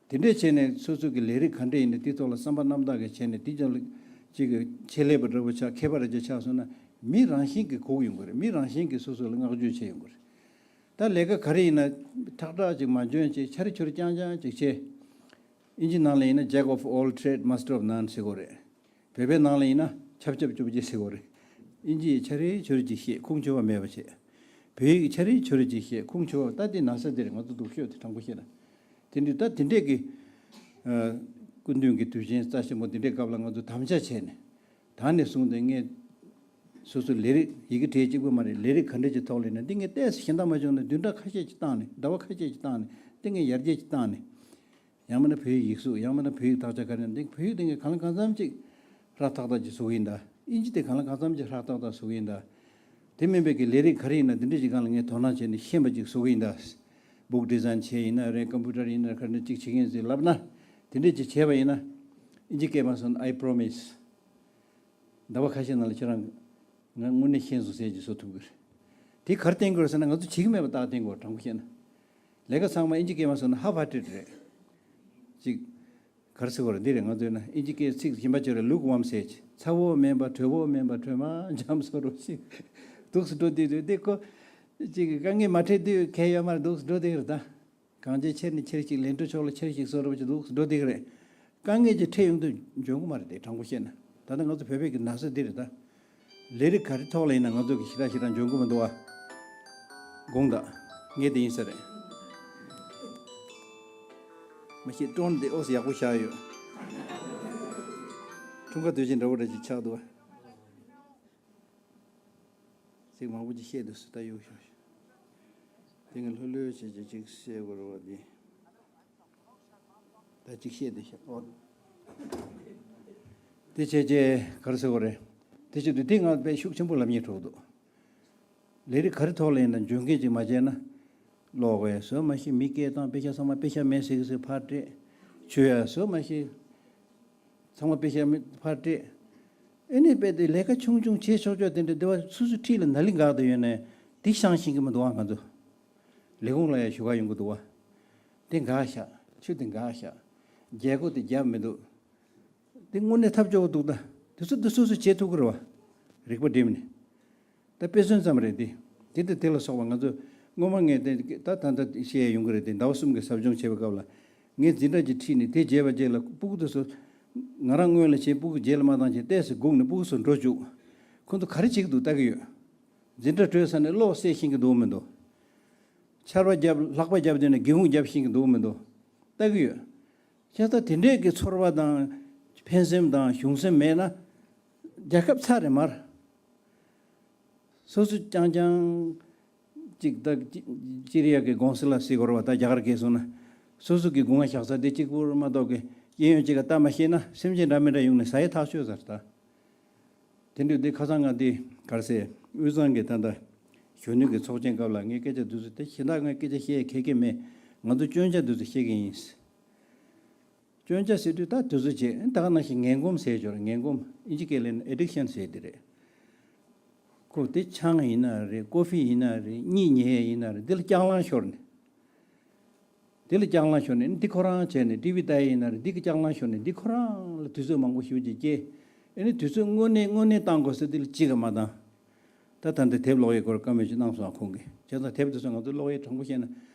དེ་འདྲས་བྱས་ནས་སོ་སོ་གི་ལས་རིགས་ག་འདྲས་ཡིན་ན་དེ་ཐོག་ལ་བསམ་པ་རྣམ་དག་གིས་བྱས་ནས། དེ་ཅང་ལ་ཅིག་གི་ཆེད་ལས་པ་འདྲ་པོ་ཆགས། མཁས་པ་རེ་ཅིག་ཆགས་སོང་ན། མི་རང་བཞིན་གྱིས་སྒུག་ཡོང་གི་རེད། མི་རང་བཞིན་གྱིས་སོ་སོ་ལ་བསྔགས་བརྗོད་བྱེད་ཡོང་གི་རེད། ད་ལས་ཀ་ག་རེ་ཡིན་ན་ཁྲག་ཁྲག་ཅིག་མ་འཇོན་ཅིག་ཆ་རེ་ཆུ་རེ་རྐྱང་རྐྱང་ཅིག་བྱས། ཨིན་ཇི་ནང་ལ་ཡིན་ན་Jack of all trade, master of none ཟེར་གོ་རེད། བོད་པའི་ནང་ལ་ཡིན་ན་ཆབ་ཆབ་ཅོ་བོ་ཅིག་ཟེར་གོ་རེད། ཨིན་ཇི་ཡིས་ཆ་རེ་ཆུ་རེ་ཅིག་ཤེས། ཁུངས་འཁྱོལ་བ་མེད་པ་བྱས། བོད་ཡིག་ཆ་རེ་ཆུ་རེ་ཅིག་ཤེས། ཁུངས་འཁྱོལ་བ། ད་དེ་ན་ཚ་དེ་རེད། ང་ཚོ་སྡུག་ཤོས་དེ། དྲང་པོ་བཤད་ན། དེ་འདྲའི་ད་དེ་འདྲས་ཀྱི་ཨ་སྐུ་མདུན་གྱི་དུས་ཆེན་རྩ་ཆེན་པོ་འདི་འདྲའི་སྐབས་ལ་ང་ཚོ་དམ་བཅའ་བྱས་ནས། ད་ནས་བཟུང་སྟེ་ངས་སོ་སོ་ལས་རིགས། ཡི་གེ་གྲས་གཅིག་པུ་མ་རེད། ལས་རིགས་ག་འདྲ་ཅིག་ཐོག་ལ་ཡིན་ན། འདི་ངས་ཏོག་ཙམ་གཞན་དག་མ་བྱུང་ན་བདུན་ཕྲག་ཁ་ཤས་ཅིག་བཏང་ནས། ཟླ་བ་ཁ་ཤས་ཅིག་བཏང་ནས། འདི་ངས་ཡར་རྒྱས་ཅིག་བཏང་ནས། ཡང་མིན་ན་བོད་ཡིག་ཡིག་གཟུགས། ཡང་མིན་ན་བོད་ཡིག་དག་ཆ་ག་རེ་ཡིན་ན། འདི་བོད་ཡིག་འདི་ངས་གང་ལ་གང་འཚམ་ཅིག་ཧྲག་ཐག་ཐག་ཅིག་བཟོ་གི་ཡིན་ད། ཨིན་ཇི་དེ་གང་ལ་གང་འཚམ་ཅིག་ཧྲག་ཐག་ཐག་བཟོ་གི་ཡིན་ད། དེ་མིན་པའི་གི་ལས་རིགས་ག་རེ་ཡིན་ན། འདི་འདྲ་ཅིག་སྒང་ལ་ངས་དོ་སྣང་བྱས་ནས་ཤེས་པ་ཅིག་བཟོ་གི་ཡིན་ད། book design བྱས་ཡིན་ན་རེད། ཀམ་པུ་ཊར་ཡིན་ན། ག་རེ་ཅིག་བྱེད་མཁན་ཟིག་ལབ་ན། དེ་འདྲ་ཅིག་བྱས་པ་ཡིན་ན། ཨིན་ཇི་སྐད་མ་སོང་ན། I promise། ཟླ་བ་ཁ་ཤས་ནང་ལ་ཁྱེད་རང་ང་དངོས་གནས་ཤེས་སོང་ཟེར་གྱི་བཟོ་ཐུབ་ཀྱི་རེད། དེ་ག་རེ་བསྟན་དགོས་རེད་ཟེར་ན། ང་ཚོ་བྱེད་ཀྱི་མེད་པ་རྟགས་བསྟན་དགོས། དྲང་པོ་བཤད་ན། ལས་ཀ་ཚང་མ་ཨིན་ཇི་སྐད་མ་སོང་ན་half hearted རེད། ཅིག་ག་རེ་ཟེར་དགོས་རེད། འདི་རེད། ང་ཚོའི་ན་ཨིན་ཇི་སྐད་ཚིག་གཞན་པ་ཅིག་རེད། lukewarm ཟེར་གྱི། ཚ་བོ་མིན་པ་དྲོད་པོ་མིན་པ། དྲོད་མ་འཇམ་བཟོ་འདྲ་ཞིག་འདུག་སེ་འགྲོ་བསྡད་དུས། དེ་ཁོ་ཅིག་དཀའ་ངལ་མ་འཕྲད་དུས་གལ་ཡོད་མ་རེད། འདུག་སེ་འགྲོ་བསྡད་ཀྱི་རེད་ད། གང་ཅི་ཕྱིར་ནས་ཕྱིར་ཞིག་ལན་གྲུ་ཕྱོགས་ལ་ཕྱིར་ཞིག་བཟོ་འདྲ་པོ་ཅིག་འདུག་སེ་འགྲོ་བསྡད་ཀྱི་རེད། དཀའ་ངལ་ཅིག་འཕྲད་ཡོང་དུས་འཇོན་གྱི་མ་རེད་དེ། དྲང་པོ་བཤད་ན། ད་ལྟ་ང་ཚོ་བོད་པའི་གི་ན་ཚ་འདི་རེད་ད། ལས་རིགས་ག་རེ་ཐོག་ལ་ཡིན་ན་ང་ཚོ་གི་ཞེ་དྲག་ཞེ་དྲག་འཇོན་གྱི་མི་འདུག་བ། དགོངས་དག་ངས་དེ་ཡིན་ས་རེད། མ་གཞི་ཀྲོན་དེ་ཨོ་སི་ཡག་པོ་བཞག་ཡོད། འཁྲུངས་སྐར་དུས་ཆེན་འདྲ་པོ་འདྲ་ཅིག་ཆགས་འདུག་བ། ཚིག་མང་པོ་ཅིག་བཤད་འདུག་སེ་ད་གཡུག་ཞོག་ཤིག་དེ་ངས་ལྷོད་ལྷོད་བྱས་བྱས་ཅིག་བཤད་དགོས་རེད་བ། འདི་ད་ཅིག་བཤད་དེ་ཤག་ཨོ། དེ་བྱས་བྱས་ག་རེ་ཟེར་དགོས་རེད། དེ་བྱེད་དུས་དེ་ང་དཔེ་ཤུགས་ཆེན་པོ་ལབ་སྙིང་བྲོ་འདུག་ལས་རིགས་ག་རེ་ཐོག་ལ་ཡིན་ན་འཇོན་མཁན་ཅིག་མ་བྱས་ན། ཀློག་ཡ་བཟོ་མ་ཤེས། མི་སྐད་བཏང་། དཔེ་ཆ་ཚང་མ་དཔེ་ཆ་མེད་ཟེར་གི་ཟེར་ཕར་སྤྲད། བྱུག་ཡ་བཟོ་མ་ཤེས། ཚང་མ་དཔེ་ཆ་མེད་ཕར་སྤྲད། ཨེ་ནི་དཔེ་དེ་ལས་ཀ་ཆུང་ཆུང་བྱེད་ཆོག་ཆོག་དེ་འདྲ་སྡེ་བ་སོ་སོའི་འཁྲིས་ལ་ན་ལི་འགག་དུ་ཡོད་ནས་དེ་བཤང་ཤེས་ཀྱི་མི་འདུག་ཨ། ང་ཚོ་ལས་ཁུངས་ལ་ཡང་ཞུ་ག་ཡོང་གི་འདུག་བ། དེ་འགག་ཤག་ཆུ་དེ་འགག་ཤག་རྒྱལ་སྒོ་དེ་རྒྱབ་མི་འདུག་དེ་དངོས་གནས་ཐབས་སྐྱོ་བོ་འདུག་ད་དེ་ཚོ་དེ་སོ་སོས་བྱེད་ཐུབ་ཀྱི་རེད་བ། རིག་པ་སྒྲིམ་ནས། ད་དཔེ་མཚོན་ཙམ་རེད་དེ། དེ་དང་དེ་ལ་སོགས་པ་ང་ཚོ་སྔོན་མ་ངས་དེ་ད་ད་ལྟ་བཤད་ཡོང་གི་རེད་དེ། ཟླ་བ་གསུམ་གྱི་ཟབ་སྦྱོང་བྱེད་པའི་སྐབས་ལ། ངས་འཛིན་གྲྭ་གཅིག་ཁྲིད་ནས་དེ་བརྗེས་པ་རྗེས་ལ་སྤུ་གུ་དེ་ཚོ་ང་རང་སྔོན་ལ་བྱས། སྤུ་གུ་རྗེས་ལ་མ་བཏང་བྱས་ཏོག་ཙམ་སྒུག་ནས་སྤུ་གུ་ཚོ་འགྲོ་བཅུག་ཁོ་ཚོ་ག་རེ་བྱེད་ཀྱི་འདུག་ལྟ་གི་ཡོད། འཛིན་གྲྭ་གྲོལ་ཚར་ནས་ཀློག་གསལ་ཤེས་ཀྱི་འདུག་མི་འདུག་ཆར་པ་བརྒྱབ། ལྷགས་པ་བརྒྱབ་དུས་ནས་སྒེའུ་ཁུང་བརྒྱབ་ཤེས་ཀྱི་འདུག་མི་འདུག་ལྟ་གི་ཡོད། བྱས་ཙང་དེ་འདྲས་ཀྱི་ཚོར་བ་དང་ཕན་སེམས་དང་གཞུང་སེམས་མེད་ན་རྒྱལ་ཁབ་ཚར་རེད་མར། སོ་སོ་རྐྱང་རྐྱང་ གཅིག་ད་ཅི་ཅི་རི་ཡ་གི་གོང་སི་ལ་སི་གོ་ར་བ་ད་རྒྱ་གར་སྐད་སོང་ན། སོ་སོ་གི་སྒོ་ང་བཞག་ས་དེ་གཅིག་པུར་མ་གཏོགས་གི་གཡས་གཡོན་གཅིག་ག་ལྟ་མ་ཤེས་ན་སེམས་ཅན་འདྲ་མི་འདྲ་ཡོང་ནས་ཟ་ཡ་ཐག་ཆོད་ཟེར་ད། དེ་འདྲ་དེ་ཁ་སང་ང་དེ་གར་སེ་དབུས་གཙང་གི་ད་ལྟ་གཞོན་ནུ་གི་ཚོགས་ཆེན་སྐབས་ལ་ངས་སྐད་ཆ་དུས་ཚོད་དེ་གཞན་དག་ངས་སྐད་ཆ་བཤད་ཁེ་ཁེ་མེད། ང་ཚོ་སྐྱོན་ཆ་དུས་ཚོད་བཤད་གི་ཡིན། སྐྱོན་ཆ་ཟེར་དུས་ད་དུས་ཚོད་བྱེད་ད་ག་ནང་བཞིན་ངན་གོམས་ཟེར་ཆོག་རེད། ངན་གོམས་ཨིན་ཇི་སྐད་ལ་ཨེ་ཌིག་ཤན་ཟེར་དེ་རེད། ཁོ་དེ་ཆང་ཡིན་ན་རེད། ཀོ་ཧྥི་ཡིན་ན་རེད། གཉིད་ཉལ་ཡིན་ན་རེད། འདི་ལ་ལྕགས་ལང་ཤོར་ནས། འདི་ལ་ལྕགས་ལང་ཤོར་ནས་འདི་ཁོ་རང་བྱས་ནས་ཊི་ཝི་ལྟ་ཡ་ཡིན་ན་རེད། འདི་གི་ལྕགས་ལང་ཤོར་ནས་འདི་ཁོ་རང་ལ་དུས་ཚོད་མང་པོ་ཞེ་པོ་ཅིག་སྐྱེལ། ཨེ་ནི་དུས་ཚོད་དངོས་གནས་དངོས་གནས་བཏང་དགོས་ཟེར་འདི་ལ་གཅིག་ག་མ་བཏང་། ད་ད་འདི་དེབ་ཀློག་ཡའི་སྐོར་བཀའ་མོལ་ཅིག་གནང་སོང་ཁོང་གིས། བྱས་ཙང་དེབ་དེ་ཚོ་ང་ཚོ་ཀློག་ཡའི་དྲང་པོ་བཤད་ན་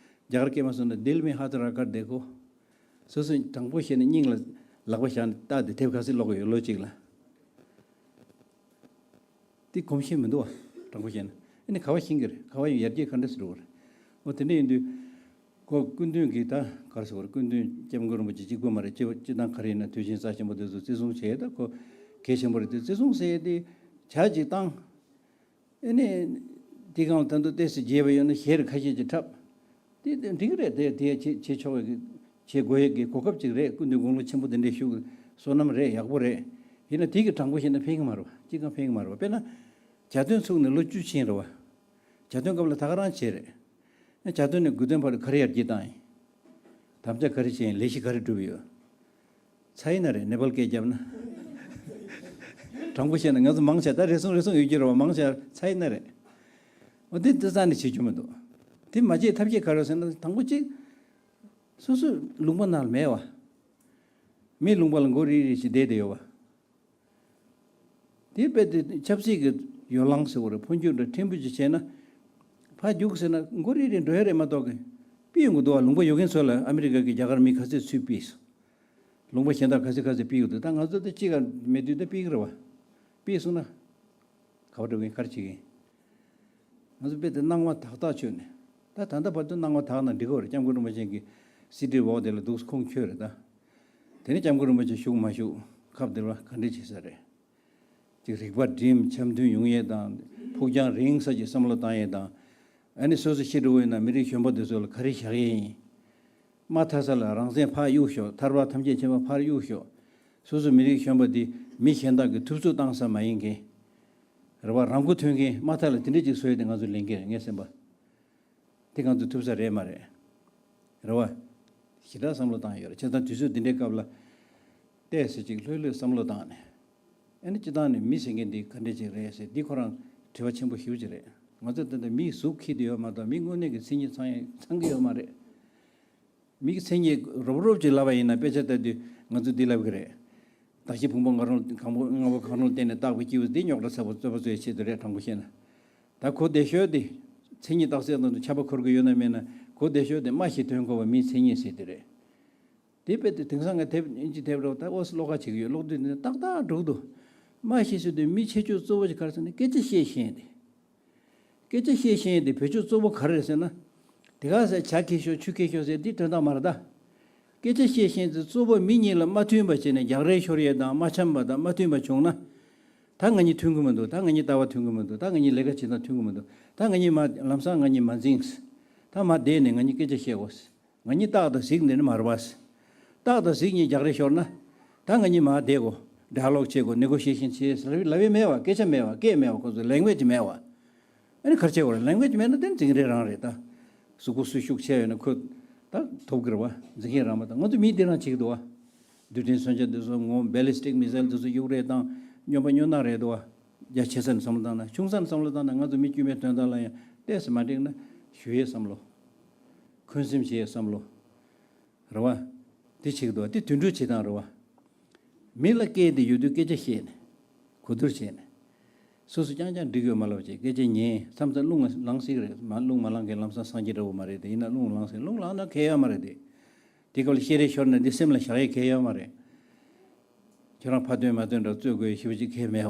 རྒྱ་གར་སྐད་མ་སོང་ན་དིལ་མི་ཧ་ཏ་ར་ཀར་དེ་ཁོ། སོ་སོས་དྲང་པོ་བཤད་ན་སྙིང་ལ་ལག་པ་བཞག་ནས་ལྟ་དེ་དེབ་ག་ཚོད་ཀློག་གི་ཡོད་ལོ་གཅིག་ལ། དེ་གོམས་གཤིས་མི་འདུག་བ། དྲང་པོ་བཤད་ན། ཨ་ནི་ག་བ་ཤེས་ཀྱི་རེད། ག་བ་ཡོད་ཡར་རྒྱས་ག་འདྲ་ཟེར་འགྲོ་གི་རེད། འོ་དེ་འདྲ་ཡིན་དུས། ཁོ་སྐུ་མདུན་གྱིས་ད་ག་རེ་ཟེར་དགོས་རེད། སྐུ་མདུན་སྐྱབས་མགོན་རིན་པོ་ཆེ་གཅིག་པུ་མ་རེད། སྤྱི་སྤྱི་བཏང་ག་རེ་ཡིན་ན་དུས་ཆེན་རྩ་ཆེན་པོ་དེ་ཚོ་བརྩི་སྲུང་བྱས། ད་ཁོ་གལ་ཆེན་པོ་རེད་དེ་བརྩི་སྲུང་ཟེར་ཡས་དེ་ཇ་གཅིག་བཏང་། ཨེ་ནས་དེ་གང་ལ་ད་དུང་ཏོག་ཙམ་རྒྱས་པ་ཡོད་ན་གཞས་རེ་ཁ་ཤས་ཅིག་འཁྲབ། དེ་དེ་འགྲིག་གི་རེད། དེ་དེ་བྱེད་བྱེད་ཆོག་གི་བྱེད་དགོས་ཡས་ཀྱི་གོ་སྐབས་ཅིག་རེད། སྐུ་མདུན་དགུང་ལོ་ཆེན་པོ་དེ་འདྲས་བཞུགས། བསོད་ནམས་རེད། ཡག་པོ་རེད། ཡིན་ན་དེ་གི་དྲང་པོ་བཤད་ན་ཕན་གི་མ་རེད་བ། ཅི་གང་ཕན་གི་མ་རེད་བ། དཔེར་ན་ཇ་ཐུན་ཚུགས་ནས་ལོ་བཅུ་ཕྱིན་རེད་བ། ཇ་ཐུན་སྐབས་ལ་ད་ག་རང་བྱས་རེད། ཇ་ཐུན་ནས་དགུ་ཐུན་བར་དུ་ག་རེ་ཡར་རྒྱས་བཏང་ཡིན། དམ་བཅའ་ག་རེ་བྱས་ཡིན། ལས་གཞི་ག་རེ་བསྒྲུབས་ཡོད། ཚ་ཡིན་ན་རེད། ནེ་པལ་སྐད་བརྒྱབ་ན། དྲང་པོ་བཤད་ན་ང་ཚོ་མང་ཆེ་ད་རེ་ཟུང་རེ་ཟུང་ཡོད་ཀྱི་རེད་བ། མང་ཆེ་ཚ་ཡིན་ན་རེད། འོ་དེ་དེ་རྩ་ནས་བྱེད་རྒྱུ་མི་འདུག་དེ་མ་བྱེད་ཐབས་ཤེས་ག་རེ་ཟེར་ན་དང་པོ་གཅིག་སོ་སོའི་ལུང་པ་ནང་ལ་མེད་བ། མི་ལུང་པ་ལ་མགོ་རིལ་རིལ་ཞིག་བསྡད་བསྡད་ཡོད་བ། དེ་དཔེ་དེ་ཆབ་སྲིད་ཀྱི་ཡོ་ལང་ཟེར་བ་རེད། འཕོ་འགྱུར་འདྲ་ཕྲན་བུ་ཅིག་བྱས་ན། ཕར་རྒྱུགས་ཟེར་ན་མགོ་རིལ་རིལ་འགྲོ་ཡ་རེད་མ་གཏོགས་གི། ཕུད་ཡོང་གི་འདུག་བ། ལུང་པ་ཡོད་མཁན་ཚོ་ལ་ཨ་མི་རི་ཀ་གི་རྒྱ་གར་མི་ག་ཚོད་ཚུར་ཕུད་སོང་། ལུང་པ་གཞན་དག་ག་ཚོད་ག་ཚོད་ཕུད་ཡོང་འདུག་ད་ང་ཚོ་ད་གཅིག་ག་མེད་དུས་ད་ཕུད་ཀྱི་རེད་བ། ཕུད་སོང་ན། ག་པར་འགྲོ་གིན་ག་རེ་བྱེད་གིན། ང་ཚོ་དཔེ་དེ་སྣང་བ་དག་ཐག་ཆོད་ནས། ད་ད་ལྟ་བར་དུ་སྣང་བ་དག་ན་འགྲིག་གི་རེད། སྐྱབས་མགོན་རིན་པོ་ཆེ་གི་སི་ཌི་ཝོག་དེ་ལ་འདུག་ཁུངས་འཁྱོལ་རེད་ད། དེ་ནས་སྐྱབས་མགོན་རིན་པོ་ཆེ་བཞུགས་མ་བཞུགས་སྐབས་དེར་བ་ག་འདྲས་བྱེད་ས་རེད། ཅིག་རིག་པ་སྒྲིམ་འཆམ་མཐུན་ཡོང་ཡས་དང་། ཕུགས་རྒྱང་རིང་ས་ཅིག་བསམ་བློ་བཏང་ཡས་དང་། ཨ་ནི་སོ་སོ་ཤི་འགྲོ་བས་ན་མི་རིགས་གཞོན་པ་དེ་ཚོ་ལ་ག་རེ་བཞག་ཡས་ཡིན། མ་ཐར་ས་ལ་རང་སེམས་ཕར་གཡུག་ཤོག་ཐར་པ་ཐམས་ཅད་མཁྱེན་པ་ཕར་གཡུག་ཤོག་སོ་སོ་མི་རིགས་གཞོན་པ་འདི་མི་གཞན་དག་གིས་ཐུབ་ཚོད་བཏང་ས་མ་ཡིན་མཁན། རེད་བ། རང་མགོ་ཐོན་མཁན་མ་མཐའ་ལ་དེ་འདྲ་ཅིག་བཟོས་ཏེ་ང་ཚོ་ལེན་མཁན་རེད་ངའི་སེམས་པ། དེ་ང་ཚོ་ཐུབ་ས་རེད་མ་རེད། རེད་བ། ཞེ་དྲག་བསམ་བློ་བཏང་ཡོད་རེད། བྱས་ཙང་དུས་ཚོད་འདི་འདྲའི་སྐབས་ལ། ཏོག་ཙམ་ཅིག་ལྷོད་ལྷོད་བསམ་བློ་བཏང་ནས། ཨ་ནི་སྤྱི་བཏང་ནས་མི་ཟེར་མཁན་འདི་ག་འདྲ་ཅིག་རེད་ཟེར་འདི་ཁོ་རང་དྲི་བ་ཆེན་པོ་ཞེ་པོ་ཅིག་རེད། ང་ཚོ་ད་ལྟ་མིའི་གཟུགས་འཁྱེར་དུ་ཡོད་མ་གཏོགས་མི་དངོས་གནས་ཀྱི་མཚན་ཉིད་ཚང་ཡ་ཚང་གི་ཡོད་མ་རེད། མིག་མཚན་ཉིད་རོབ་རོབ་ཅིག་ལབ་པ་ཡིན་ན་དཔེ་ཆ་ལྟ་དུས་ང་ཚོས་འདི་ལབ་ཀྱི་རེད། གདགས་གཞི་ཕུང་པོ་ལྔ་རོང་གང་པོ་ལྔ་པོ་གང་རུང་བསྟན་ནས་བཏགས་པའི་སྐྱེས་བུ་འདི་རྙོག་དྲ་ཚ་པོ་རྩོད་པ་རྩོད་ཡའི་ཆེད་དུ་རེད། དྲང་པོ་བཤད་ན། ད་གོ་བདེ་ཤོས་དེ། མཚན་ཉིད་རྟགས་གསལ་དང་དུ་ཁྱབ་པ་འཁོར་གྱི་ཡོད་ན་མེད་ན་གོ་བདེ་ཤོས་དེ་སྨྲ་ཤེས་དོན་གོ་བ་མིའི་མཚན་ཉིད་ཟེར་དེ་རེད། དེ་དཔེ་དེ་དེང་སང་ང་དེབ་ཨིན་ཇི་དེབ་རོགས་ད་ཨོ་སི་ཀློག་ཁ་བྱེད་ཀྱི་ཡོད། ཀློག་དུས་ནི་ཏག་ཏག་འགྲོ་གི་འདུག་སྨྲ་ཤེས་ཟེར་དུས་མི་ཁྱད་ཆོས་གཙོ་བོ་ཞིག་ག་རེ་ཟེར་ན་སྐད་ཆ་བཤད་ཤེས་དེ། སྐད་ཆ་བཤད་ཤེས་དེ་བེད་སྤྱོད་གཙོ་བོ་ག་རེ་རེད་ཟེར་ན། དེ་ག་ཟེར་ཇ་འཁྱེར་ཤོག་ཆུ་འཁྱེར་ཤོག་ཟེར་དེ་དོན་དག་མ་རེད་ད། སྐད་ཆ་བཤད་ཤེས་དེ་གཙོ་བོ་མི་གཉིས་ལ་མ་མཐུན་པ་བྱས་ནས་རྒྱག་རེས་ཤོར་ཡས་དང་མ་འཆམ་པ་དང་མ་མཐུན་པ་བྱུང་ན། ད་ང་གཉིས་མཐུན་གི་མི་འདུག་ད་ང་གཉིས་ལྟ་བ་མཐུན་གི་མི་འདུག་ད་ང་གཉིས་ལས་ཀ་བྱེད་སྟངས་མཐུན་གི་མི་འདུག་ད་ང་གཉིས་མ་ལམ་སང་ང་གཉིས་མ་འཛིངས། ད་མ་བསྡད་ནས་ང་གཉིས་སྐད་ཆ་བཤད་དགོས། ང་གཉིས་ཏག་ཏག་གཟིགས་འདི་ནི་མ་རེད་པ། ཏག་ཏག་གཟིགས་གཉིས་རྒྱག་རེས་ཤོར་ན། ད་ང་གཉིས་མ་བསྡད་དགོས། ཌ་ཡ་ལོག་བྱེད་དགོས། ནེ་གོ་ཤི་ཡེ་ཤན་བྱེད་ཟེར་ལབ་ཡས་མེད་པ། སྐད་ཆ་མེད་པ། སྐད་མེད་པ། ཁོ་ཚོ་ལེང་གུ་ཨེ་ཇི་མེད་པ། ཨ་ནི་ག་རེ་བྱེད་དགོས་རེད། ལེང་གུ་ཨེ་ཇི་མེད་ན་དེ་འཛིང་རེས་རང་རེད་ད། གཟུགས་པོ་སུ་ཤུགས་ཆེ་ཡོད་ན་ཁོ། ད་ཐོབ་གི་རེད་པ། འཛིང་ཡས་རང་མ་ད་ང་ཚོ་མིས་འདི་རང་བྱེད་ཀྱི་འདུག་པ། རྡུལ་ཕྲན་མཚོན་ཆ་འདི་ཚོ་ངོ་བེ་ལི་སི་ཊིག་མི་སེལ་འདི་ཚོ་གཡུག་རེས་དང་སྨྱོན་པ་སྨྱོ་ནག་རེད་འདུག་པ། རྒྱ་ཆེ་ས་ནས་བསམ་བློ་བཏང་ན་ཆུང་ས་ནས་བསམ་བློ་བཏང་ན་ང་ཚོ་མི་དཀྱུས་མའི་དོན་དག་ལ་ཡང་ཏོག་ཙམ་མ་འགྲིག་ན་ཞུ་ཡས་བསམ་བློ། འཁོན་སེམས་བྱེད་ཡས་བསམ་བློ། རེད་བ། དེ་བྱེད་ཀྱི་འདུག་པ། དེ་དུད་འགྲོའི་བྱེད་སྟངས་རེད་བ། མི་ལ་སྐད་དེ་ཡོད་དུས་སྐད་ཆ་བཤད་ནས། གོ་བསྡུར་བྱས་ནས། སོ་སོ་རྐྱང་རྐྱང་འགྲིག་ཡོད་མ་ལབ་བྱས་སྐད་ཆ་ཉན་མཚམས་མཚམས་རླུང་ལངས་སྲིད་ཀྱི་རེད། མ་རླུང་མ་ལངས་མཁན་ལམ་སང་སངས་རྒྱས་འདྲ་བོ་མ་རེད་དེ། ཡིན་ན་རླུང་ལངས་སྲིད། རླུང་ལངས་ན་ཁེལ་ཡོད་མ་རེད་དེ། དེ་སྐབས་ལ་བཤད་རེས་ཤོར་ན་འདི་སེམས་ལ་བཞག་ཡས་ཁེལ་ཡོད་མ་རེད། ཁྱོད་རང་ཕ་དོན་མ་དོན་འདྲ་རྩོད་དགོས་ཞེ་པོ་ཅིག་ཁེལ་མེད་པ།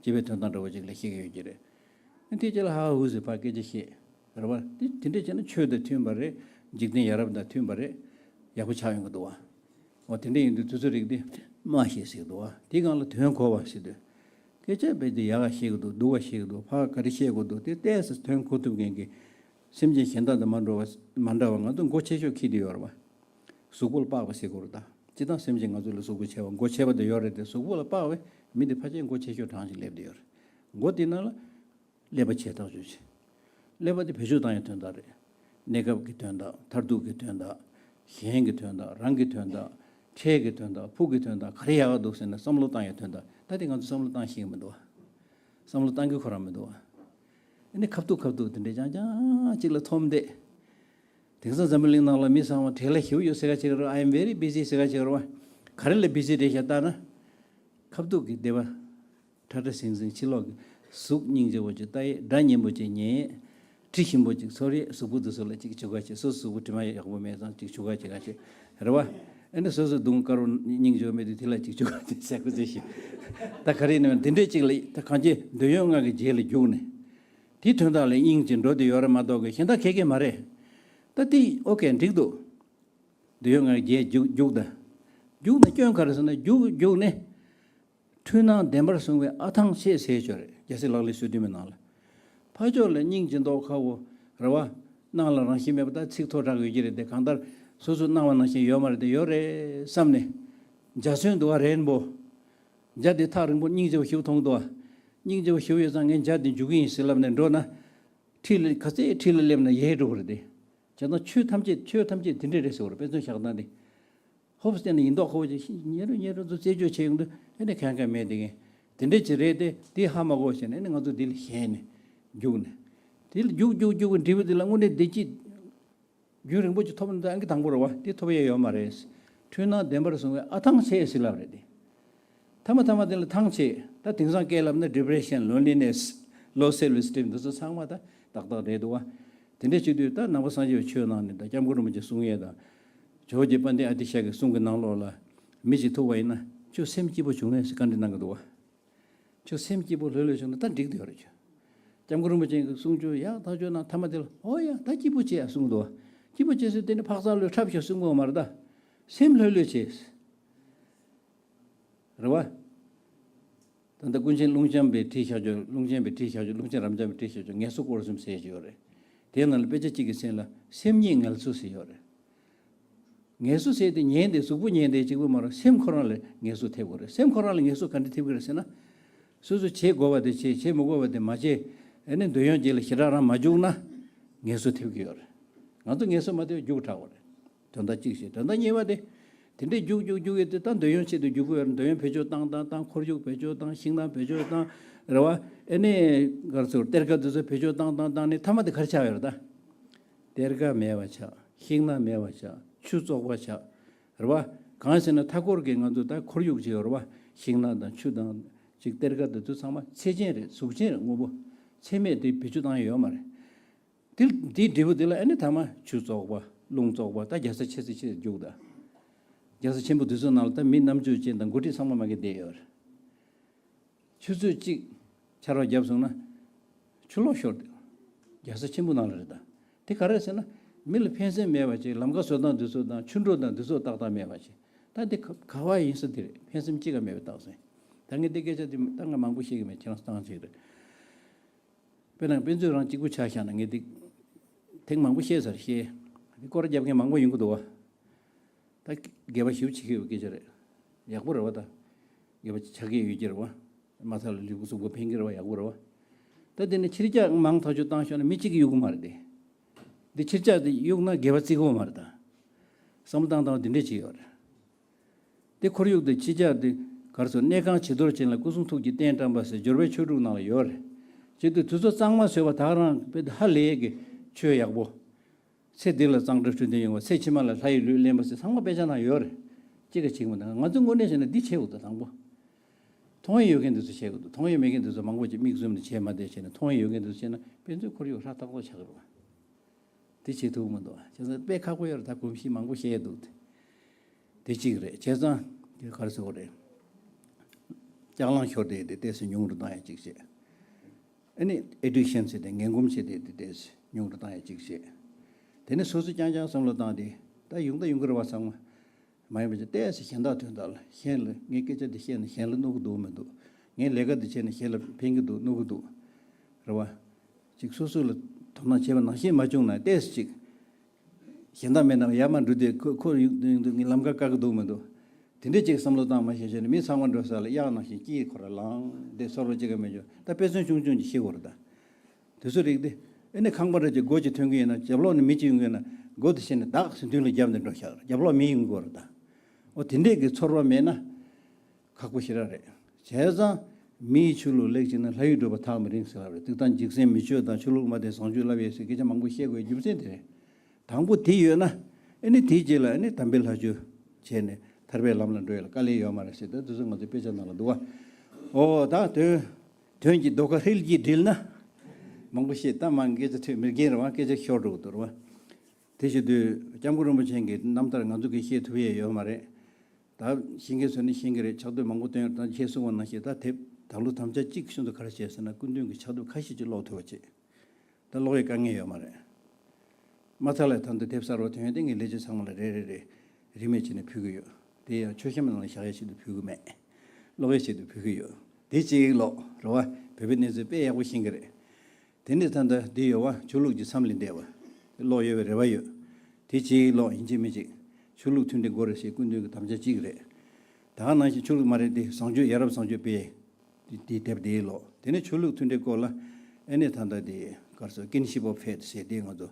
སྤྱི་པའི་དོན་དག་འདྲ་བོ་ཅིག་ལ་བཤད་ཀྱི་ཡོད་ཀྱི་རེད། དེ་རྗེས་ལ་ཧ་ཧུ་ཟེར་ཕར་སྐད་ཆ་བཤད། རེད་བ། དེ་དེ་འདྲས་བྱས་ན་ཆོས་དང་མཐུན་པ་རེད། འཇིག་རྟེན་ཡ་རབས་དང་མཐུན་པ་རེད། ཡག་པོ་ཆགས་ཡོང་གི་འདུག་བ། འོ་དེ་འདྲས་ཡིན་དུས་དུས་ཚོད་རིག་དེ་སྨྲ་ཤེས་ཟེར་གི་འདུག་བ། དེའི་སྒང་ལ་དོན་གོ་བ་ཟེར་དུས། སྐད་ཆ་རྦད་དེ་ཡག་ག་བཤད་གི་འདུག་སྡུག་ག་བཤད་གི་འདུག་ཕར་ག་རེ་བཤད་དགོས་འདུག་དེ་ཏོག་ཙམ་དོན་གོ་ཐུབ་མཁན་གྱི་ སེམས་ཅན་གཞན་དག་དང་མ་འགྲོ་བ་མ་འདྲ་བ་ང་ཚོ་མགོ་ཆེ་ཤོས་འཁྱེར་དེ་ཡོད་རེད་བ། གཟུགས་པོ་ལ་དཔག་པ་ཟེར་དགོས་རེད་ད། སྤྱིར་བཏང་སེམས་ཅན་ང་ཚོ་ལ་གཟུགས་པོ་ཆེ་བ་མགོ་ཆེ་བ་དེ་ཡོད་རེད་དེ། གཟུགས་པོ་ལ་དཔག་པའི་མི་དེ་ཕལ་ཆེར་མགོ་ཆེ་ཤོས་གྲངས་ཤིག་སླེབས་བསྡད་ཡོད་རེད། མགོ་དེ་ནང་ལ་ཀླད་པ་བྱེ་བྲག་ཅུང་ཆེ། ཀླད་པ་དེ་བེད་སྤྱོད་བཏང་ཡའི་དོན་དག་རེད། གནས་སྐབས་ཀྱི་དོན་དག་མཐར་ཐུག་གི་དོན་དག་གཞན་གྱི་དོན་དག་རང་གི་དོན་དག་འཕྲལ་གྱི་དོན་དག་ཕུགས་ཀྱི་དོན་དག་ག་རེ་ཡག་ག་འདུག་ཟེར་ནས་བསམ་བློ་བཏང་ཡའི་དོན་དག་ད་དེ་ང་ཚོ་བསམ་བློ་བཏང་ཤེས་ཀྱི་མི་འདུག་བ། བསམ་བློ་བཏང་གི་ཁོ་རང་མི་འདུག་བ། ཨ་ནི་ཁ་ཐུག་ཁ་ཐུག་དེ་འདྲས་རྐྱང་རྐྱང་གཅིག་ལ་འཐོམ་བསྡད། དེང་སང་འཛམ་བུ་གླིང་ནང་ལ་མི་ཚང་མ་བྲེལ་བ་ཞེ་པོ་ཡོད་ཟེར་ག་བྱེད་ཀྱི་རེད། I am very busy ཟེར་ག་བྱེད་ཀྱི་རེད་བ། ག་རེ་ལ་བི་ཟི་རེད་ཤག་ལྟ་ན། ཁ་ཐུག་གི་བདེ་བ། ཁྲ་ཁྲ་ཟིང་ཟིང་ཕྱི་ལོགས་ཀྱི་གཟུགས་སྙིང་རྗེ་པོ་ཅིག་ལྟ་ཡས། སྒྲ་སྙན་པོ་ཅིག་ཉན་ཡས། དྲི་ཞིམ་པོ་ཅིག་ཚོར་ཡས། གཟུགས་པོ་འདི་ཚོ་ལ་ཅིག་བྱུག་ག་བྱེད། སོ་སོ་གཟུགས་པོ་དྲི་མ་ཡག་པོ་མེད་ཙང་ཅིག་བྱུག་ག་བྱེད་ག་བྱེད་རེད་བ། ཨ་ནི་སོ་སོ་གདོང་དཀར་པོ་སྙིང་རྗེ་པོ་མེད་དུས་དེ་ལ་ཅིག་བྱུག་ག་བྱེད་ཟེར་གོ་ཟེར་ཞིག་ད་ག་རེ་ཡིན་ནའང་འདི་འདྲས་ཅིག་ལ་ད་གང་ཅི་འདོད་ཡོན་ལྔ་གི་རྗེས་ལ་རྒྱུགས་ནས། དེའི་དོན་དག་ལ་སྙིང་རྗེ་འགྲོ་བསྡད་ཡོད་རེད་མ་གཏོགས་གི་གཞན་དག་ག་གེ་མ་རེད། ད་དེ་ཨོ་ཀེ་འགྲིག་འདུག་འདོད་ཡོན་ལྔ་གི་རྗེས་རྒྱུགས་རྒྱུགས་ད། རྒྱུགས་ན་སྐྱོན་ག་རེ་ཟེར་ན་རྒྱུགས་རྒྱུགས་ནས། འཁྲུལ་སྣང་བདེན་པར་བཟུང་བའི་ཨ་ཐང་ཆད་ཟེར་ཡས་ཅིག་ཡོད་རེད། རྒྱལ་སྲས་ལག་ལེན་སོ་བདུན་མའི་ནང་ལ། ཕར་ཕྱོགས་ལ་སྙིང་རྗེ་མདོག་ཁ་པོ་རེད་བ། སྣང་ལ་རང་བཞིན་མེད་པ་ད་ཚིག་མཐོ་དྲགས་ཡོད་ཀྱི་རེད་དེ། གང་ལྟར་སོ་སོ་སྣང་བ་ནང་བཞིན་ཡོད་མ་རེད་དེ། ཡོད་རེད་བསམ་ནས། འཇའ་ཚོན་འདུག་བ། རེན་བོ། འཇའ་དེ་ཐག་རིང་པོ་སྙིང་རྗེ་པོ་ཞེ་པོ་མཐོང་འདུག་བ། སྙིང་རྗེ་པོ་ཞེ་པོ་ཡོད་ཙང་ངས་འཇའ་དེ་འཇུ་གི་ཡིན་ཟེར་ལབ་ནས་འགྲོ་ན། འཁྲིས་ལ་ག་ཚད་འཁྲིས་ལ་སླེབས་ན་ཡལ་འགྲོ་གི་རེད་དེ། བྱས་ཙང་ཆོས་ཐམས་ཅད་ཆོས་ཐམས་ཅད་དེ་འདྲས་རེད་ཟེར་བ་རེད། དཔེ་མཚོན་བཞག་སྟངས་དེ། ཧོབ་སྟེ་ནས་ཡིན་མདོག་ཁ་པོ་ཅིག་ཉེ་རུ་ཉེ་རུ་ཚོ་རྩད་གཅོད་བྱེད་ཡོང་དུས་ཨེ་ནས་གང་གང་མེད་དེ། ངས་དེ་འདྲས་ཅིག་རེད་དེ། དེ་ཧ་མ་གོ་བྱས་ནས་ཨེ་ནས་ང་ཚོ་དེ་ལ་ཞེན་ནས་རྒྱུགས་ནས། དེ་ལ་རྒྱུགས་རྒྱུགས་རྒྱུགས་གི་འབྲས་བུ་དེ་ལ་དངོས་གནས་བདེ་སྐྱིད་རྒྱུན་རིང་པོ་ཅིག་ཐོབ་ན་ད་ཨང་ཀི་དང་པོ་རེད་བ། དེ་ཐོབ་ཡས་ཡོད་མ་རེད། འཁྲུལ་སྣང་བདེན་པར་བཟུང་བའི་ཨ་ཐང་ཆད་ཟེར་ལབ་རེད་དེ། ཐ་མ་ཐ་མ་དེ་ལ་ཐང་ཆད། ད་དེང་སང་སྐད་ལབ་ན་depression, loneliness, low self esteem འདི་ཚོ་ཚང་མ་ད་ཏག་ཏག་རེད་འདུག་བ། དེ་འདྲ་བྱེད་དུས་ད་ནང་པ་སངས་རྒྱས་པའི་ཆོས་ནང་ནས་ད་སྐྱབས་མགོན་རིན་པོ་ཆེ་གསུང་ཡས་དང་། ཇོ་བོ་རྗེ་དཔལ་ལྡན་ཨ་ཏི་ཤ་གི་གསུང་གི་ནང་ལོགས་ལ། མི་ཞིག་ཐུག་པ་ཡིན་ན་ཁྱོད་སེམས་སྐྱིད་པོ་བྱུང་ངས་ཟེར་བཀའ་འདྲི་གནང་གི་འདུག་བ། ཁྱོད་སེམས་སྐྱིད་པོ་ལྷོད་ལྷོད་བྱུང་ན་ད་འགྲིག་འདོད་རེད་ཁྱོད། སྐྱབས་མགོན་རིན་པོ་ཆེ་གི་གསུང་ཆོས་ཡག་ཐག་ཆོད་ན་ཐ་མ་དེ་ལ་ཨོ་ཡ་ད་སྐྱིད་པོ་བྱེད་ཡ་གསུང་གི་འདུག་བ། སྐྱིད་པོ་བྱེད་ཟེར་དེ་ནི་འཕག་འཚག་ལོས་འཁྲབ་ཤོག་གསུང་གི་ཡོད་མ་རེད་ད། སེམས་ལྷོད་ལྷོད་བྱེད། རེད་བ། ད་ལྟ་ཀུན་མཁྱེན་ཀློང་རྒྱམ་པས་བྲིས་བཞག་ཆོག་ཀློང་ཆེན་པས་བྲིས་བཞག་ཆོག་ཀློང་ཆེན་རབ་འབྱམས་པས་བྲིས་བཞག་ཆོག་ངལ་གསོ་སྐོར་གསུམ་ཟེར་ཞིག་ཡོད་རེད། དེའི་ནང་ལ་དཔེ་ཆ་གཅིག་གི་མཚན་ལ་སེམས་ཉིད་ངལ་གསོ་ཟེར་ཡོད་རེད། ངལ་གསོ་ཟེར་དེ་ཉལ་དེ་གཟུགས་པོ་ཉལ་དེ་གཅིག་པུ་མ་རེད། སེམས་ཁོ་རང་ལ་ངལ་གསོ་ཐེབས་དགོས་རེད། སེམས་ཁོ་རང་ལ་ངལ་གསོ་ག་འདྲ་ཐེབས་ཀྱི་རེད་ཟེར་ན། སོ་སོ་བྱེད་དགོས་པ་དེ་བྱེད། བྱེད་མི་དགོས་པ་དེ་མ་བྱེད། ཨ་ནི་འདོད་ཡོན་ཅན་ལ་ཞེ་དྲག་རང་མ་རྒྱུག་ན་ངལ་གསོ་ཐེབས་ཀྱི་ཡོད་རེད། ང་ཚོ་ངལ་གསོ་མ་ཐེབས་རྒྱུགས་དྲག་པ་རེད། དོན་དག་གཅིག་བྱས། དོན་དག་གཉིས་པ་དེ། དེ་འདྲའི་རྒྱུགས་རྒྱུགས་རྒྱུགས་ཡོད་དེ་ད་འདོད་ཡོན་ཆེད་དུ་རྒྱུགས་དགོས་ཡོད་རེད། འདོད་ཡོན་བེད་སྤྱོད་བཏང་བཏང་བཏང་། ཁོར་ཡུག་བེད་སྤྱོད་བཏང་། ཤིང་ནགས་བེད་སྤྱོད་བཏང་། རེད་བ། ཨ་ནི་ག་རེ་ཟེར། གཏེར་ཁ་དེ་ཚོ་བེད་སྤྱོད་བཏང་བཏང་བཏང་ནས་མཐའ་མ་དེ་ག་རེ་ཆགས་ཡོད་རེད་ད། གཏེར་ཁ་མེད་པ་ཆགས། ཤིང་ནགས་མེད་པ་ཆགས། ཆུ་བཙོག་པ་ཆགས། རེད་བ། གང་ཟེར་ན་མཐའ་འཁོར་གྱི་ང་ཚོ་ད་ཁོར་ཡུག་ཅིག་ཡོད་རེད་བ། ཤིང་ནགས་དང་ཆུ་དང་ཅིག་གཏེར་ཁ་དེ་ཚོ་ཚང་མ་ཚེ་ཅན་རེད། གཟུགས་ཅན་རེད། དངོས་པོ་ཚད་མེད་དེ་བེད་སྤྱོད་བཏང་ཡ་ཡོད་མ་རེད། དེ་དེའི་འབྲས་བུ་དེ་ལ་ཨ་ནི་ཐ་མ་ཆུ་བཙོག་པ། རླུང་བཙོག་པ། ད་རྒྱལ་ས་ཆེ་ས་ཆེ་རྒྱུགས་ད། རྒྱལ་ས་ཆེན་པོ་དེ་ཚོའི་ནང་ལ་ད་མི་རྣམ་དཔྱོད་ཅན་དང་འགོ་ཁྲིད་ཚང་མ་མ་གི་བསྡད་ཡོད་རེད། ཆུ་ཚོད་གཅིག་ཆར་པ་བརྒྱབ་སོང་ན་ཆུ་ལོག་ཤོར་དེ། རྒྱལ་ས་ཆེན་པོ་ནང་ལ་རེད་ད། དེ་ག་རེ་ཟེར་ན། མི་ལ་ཕན་སེམས་མེད་པ་ཅིག་ལམ་ཁ་བཟོ་སྟངས་འདི་ཚོ་དང་ཆུ་འགྲོ་སྟངས་འདི་ཚོ་ཏག་ཏག་མེད་པ་ཅིག་ད་འདི་ག་ག་བ་ཡིན་ས་འདི་རེད། ཕན་སེམས་ཅི་ག་མེད་པའི་རྟགས་མཚན། ད་ངས་འདི་སྐད་ཆ་འདི་ད་ང་མང་པོ་བཤད་གི་མེད། ཁྱེད་རང་སང་ཅིག་རེད། དཔེར་ན་དཔེ་མཛོད་རང་གཅིག་པུ་ཆ་བཞག་ན་ངས་འདི་ཐེངས་མང་པོ་བཤད་ཚར། བཤད། འདི་སྐོར་རྒྱབ་མཁན་མང་པོ་ཡོང་གི་འདུག་བ། ད་དགེ་བ་ཞེ་པོ་བྱེད་ཀྱི་ཡོད་སྐད་ཆ་རེད། ཡག་པོ་རེད་བ་ད། དགེ་བ་ཆགས་ཀྱི་ཡོད་ཀྱི་རེད་བ། མ་མཐའ་ལ་ལུས་པོ་གཟུགས་པོ་ཕན་གྱི་རེད་བ། ཡག་པོ་རེད་བ། ད་དེ་ནས་ཕྱིར་རྒྱག་མང་ཐག་ཆོད་བཏང་ཤོག་ན་མི་གཅིག་གིས་གཡུག་གི་མ་རེད་དེ། འདི་ཕྱིར་རྒྱག་དེ་གཡུག་ན་དགེ་བ་བརྩི་གི་ཡོད་མ་རེད་ད། བསམ་བློ་བཏང་སྟངས་འདི་འདྲས་ཅིག་ཡོད་རེད། དེ་ཁོར་ཡུག་དེ་ཕྱིར་རྒྱག་དེ་ག་རེ་ཟེར། གནས་ཁང་བྱི་དོར་ཅན་ལ་སྐུ་གསུང་ཐུགས་ཀྱི་རྟེན་བཀྲམ་པ་ཟེར་འབྱོར་པའི་ཆོས་དྲུག་ནང་ལ་ཡོད་རེད། བྱེད་དུས་དེ་ཚོ་གཙང་མ་བཟོས་པ་དག་རང་དཔེ་ཧ་ལས་ཀྱི་ཆོས་ཡག་པོ། ཚེ་འདི་ལ་གཙང་སྦྲ་འཕྲོད་བསྟེན་ཡོང་བ། ཚེ་ཕྱི་མ་ལ་ལྷ་ཡི་ལུས་ལེན་པ་ཟེར་ཚང་མ་དཔེ་ཆ་ནང་ཡོད་རེད། གཅིག་ག་གཅིག་མ་དང་། ང་ཚོ་དངོས་གནས་བྱས་ན་འདི་བྱེད་དགོས་འདུག་དང་པོ། མཐོང་ཡས་ཡོད་མཁན་འདི་ཚོ་བྱེད་དགོས་འདུག་མཐོང་ཡས་མེད་མཁན་འདི་ཚོ་མང་པོ་ཅིག་མིག་བཙུམ་ནས་བྱེད་མ་བསྡད་བྱས་ན། མཐོང་ཡས་ཡོད་མཁན་འདི་ཚོ་བྱས་ན་དཔེ་མཛོད་ཁོར་ཡུག་ཧྲ་ཏག་ཏག་ཆགས་ཀྱི་རེད་བ། དེ་བྱེད་ཐུབ་མི་འདུག་བྱས་ཙང་དཔེ་ཁག་པོ་ཡོད་རེད། ད་གོམས་གཤིས་མང་པོ་བཤད་འདུག་དེ་གཅིག་རེད། བྱས་ཙང་དེ་ག་རེ་ཟེར་དགོས་རེད། ལྕགས་ལམ་ཤོར་དེ་དེ་ཏོག་ཙམ་ཉུང་རུ་བཏང་ཡ་གཅིག་བྱས། ཨ་ནི་addiction ཟེར་དེ་ངན་གོམས་བྱེད་དེ་དེ་ཏོག་ཙམ་ཉུང་རུ་བཏང་ཡ་གཅིག་བྱས། དེ་ནས་སོ་སོ་རྐྱང་རྐྱང་བསམ་བློ་བཏང་དེ་ད་ཡོང་ད་ཡོང་གི་རེད་བ་ཚང་མ། མ་ཡིན་པ་ཅིག་ཏོག་ཙམ་གཞན་དག་དོན་དག་ལ། གཞན་ལ་ངས་སྐད་ཆ་འདི་བཤད་ན་གཞན་ལ་གནོད་གི་འདུག་མི་འདུག་ངས་ལས་ཀ་འདི་བྱས་ན་གཞན་ལ་ཕན་གི་འདུག་གནོད་གི་འདུག་རེད་བ། ཅིག་སོ་སོ་ལ་ དོ་སྣང་བྱས་པ་ནང་བཞིན་མ་བྱུང་ན་ཏོག་ཙམ་ཅིག་གཞན་དག་མེད་ན་ཡར་མར་འགྲོ་དུས་ཁོ་ཁོ་ཡོང་དུས་ངས་ལམ་ཁ་བཀག་གི་འདུག་མི་འདུག་དེ་འདྲའི་ཅིག་བསམ་བློ་བཏང་མ་ཤེས་བྱས་ནས་མི་ཚང་མ་འགྲོ་ས་ལ་གཡག་ནང་བཞིན་སྐྱིད་ཁོ་ར་ལངས་དེ་ཚོར་བ་ཅིག་ག་མེད་བྱུང་། ད་དཔེ་མཚོན་ཆུང་ཆུང་ཅིག་བཤད་དགོས་རེད་ད། དེ་ཚོ་རིགས་དེ་ཨེ་ནི་ཁང་པ་འདྲ་ཅིག་སྒོ་ཅིག་ཐོན་གི་ཡིན་ན་རྒྱབ་ལོགས་ནས་མི་ཅིག་ཡོང་གི་ཡིན་ན་སྒོ་དེ་ཕྱེ་ནས་བདག་ཟེར་མདུན་ལ་རྒྱབ་ནས་འགྲོ་ཤག་རྒྱབ་ལོགས་མི་ཡོང་གི་ཡོད་རེད་ད། འོ་དེ་འདྲས་ཀྱི་ཚོར་བ་མེད་ན། ཁག་པོ་ཞེ་དྲག་རེད། བྱས་ཙང་མིའི་ཆོས་ལུགས་ལེགས་བྱས་ན་ལྷ་ཡུལ་བགྲོད་པ་ཐག་མི་རིང་ཟེར་བ་རེད། དེ་དང་འཇིག་རྟེན་མི་ཆོས་དང་ཆོས་ལུགས་མ་དེ་བཟང་སྤྱོད་བསླབ་ཡས་ཟེར་སྐད་ཆ་མང་པོ་བཤད་དགོས་རྒྱུ་མཚན་དེ་རེད། དང་པོ་དེ་ཡོད་ན་ཨེ་ནི་དེའི་རྗེས་ལ་ཨེ་ནི་དམ་པའི་ལྷ་ཆོས་བྱས་ནས་ཐར་པའི་ལམ་ལ་འགྲོ་ཡས་ལ་དཀའ་ལས་ཡོད་མ་རེད་ཟེར་ད་དེ་ཚོ་ང་ཚོའི་དཔེ་ཆ་ནང་ལ་འདུག་བ། ཨོ་ད་དོན་དོན་གྱི་རྡོ་ཁ་ཧྲིལ་གྱིས་དྲིལ་ན་མང་པོ་བཤད་ད་མང་སྐད་ཆ་ཐོས་མི་རྒན་རེད་བ། སྐད་ཆ་ཤོར་འགྲོ་གི་འདུག་རེད་བ། དེ་བྱེད་དུས་སྐྱབས་མགོན་རིན་པོ་ཆེ་གི་རྣམ་ཐར་ང་ཚོ་གིས་བཤད་ཐུབ་ཡས་ཡོད་མ་རེད། ད་ཤེས་མཁན་ཚོ་ནི་ཤེས་ཀྱི་རེད། ཕྱག་དེབ་མང་པོ་བཏོན་ཡོད། ད་ཁྱེད་གསུངས་པ་ནང་བཞིན་ད་དེབ་ད་ལོ་དམ་བཅའ་གཅིག་ཤིན་ཏུ་ག་རེ་བྱས་ཟེར་ན་སྐུ་མདུན་གྱི་ཕྱག་དེབ་ཁ་ཤས་ཅིག་ཀློག་ཐུབ་པ་བྱེད། ད་ཀློག་ཡས་དཀའ་ངལ་ཡོད་མ་རེད། མ་མཐའ་ལ་ད་ལྟ་དེབ་གསར་པ་ཐོན་ཡོད་དེ་ངས་ལས་བྱེད་ཚང་མ་ལ་རེ་རེ་རེ་རིན་མེད་བྱས་ནས་ཕུལ་གྱི་ཡོད། དེ་ཡང་མཆོད་བཤམས་ནང་ལ་བཞག་ཡས་ཆེད་དུ་ཕུལ་གྱི་མེད། ཀློག་ཡས་ཆེད་དུ་ཕུལ་གྱི་ཡོད། དེ་གཅིག་ཀློག་རེད་བ། བོད་པའི་གནས་ཚུལ་དཔེ་ཡག་པོ་ཤེས་ཀྱི་རེད། དེ་ནས་ད་ལྟ་འདི་ཡོད་བ། ཆོས་ལུགས་ཀྱི་མཚམས་ལས་འདས་པ། ཀློག་ཡོད་པའི་རེ་བ་ཡོད། དེ་གཅིག་ཀློག་ཡིན་གཅིག་མིན་གཅིག་ཆོས་ལུགས་མཐུན་སྒྲིལ་དགོས་རེད་ཟེར་སྐུ་མདུན་གྱི་དམ་བཅའ་གཅིག་རེད། ད་ག་ནང་བཞིན་ཆོས་ལུགས་མ་རེད་དེ་བཟང་སྤྱོད་ཡ་རབས་བཟང་སྤྱོད་དཔེ། དེ་དེ་དེབ་དེའི་ཀློག་དེ་ནས་ཆོས་ལུགས་མཐུན་སྒྲིལ་སྐོར་ལ་ཨེ་ནས་ད་ལྟ་དེ་གར་སོ་Kinship of Faith ཟེར་དེ་ང་ཚོ་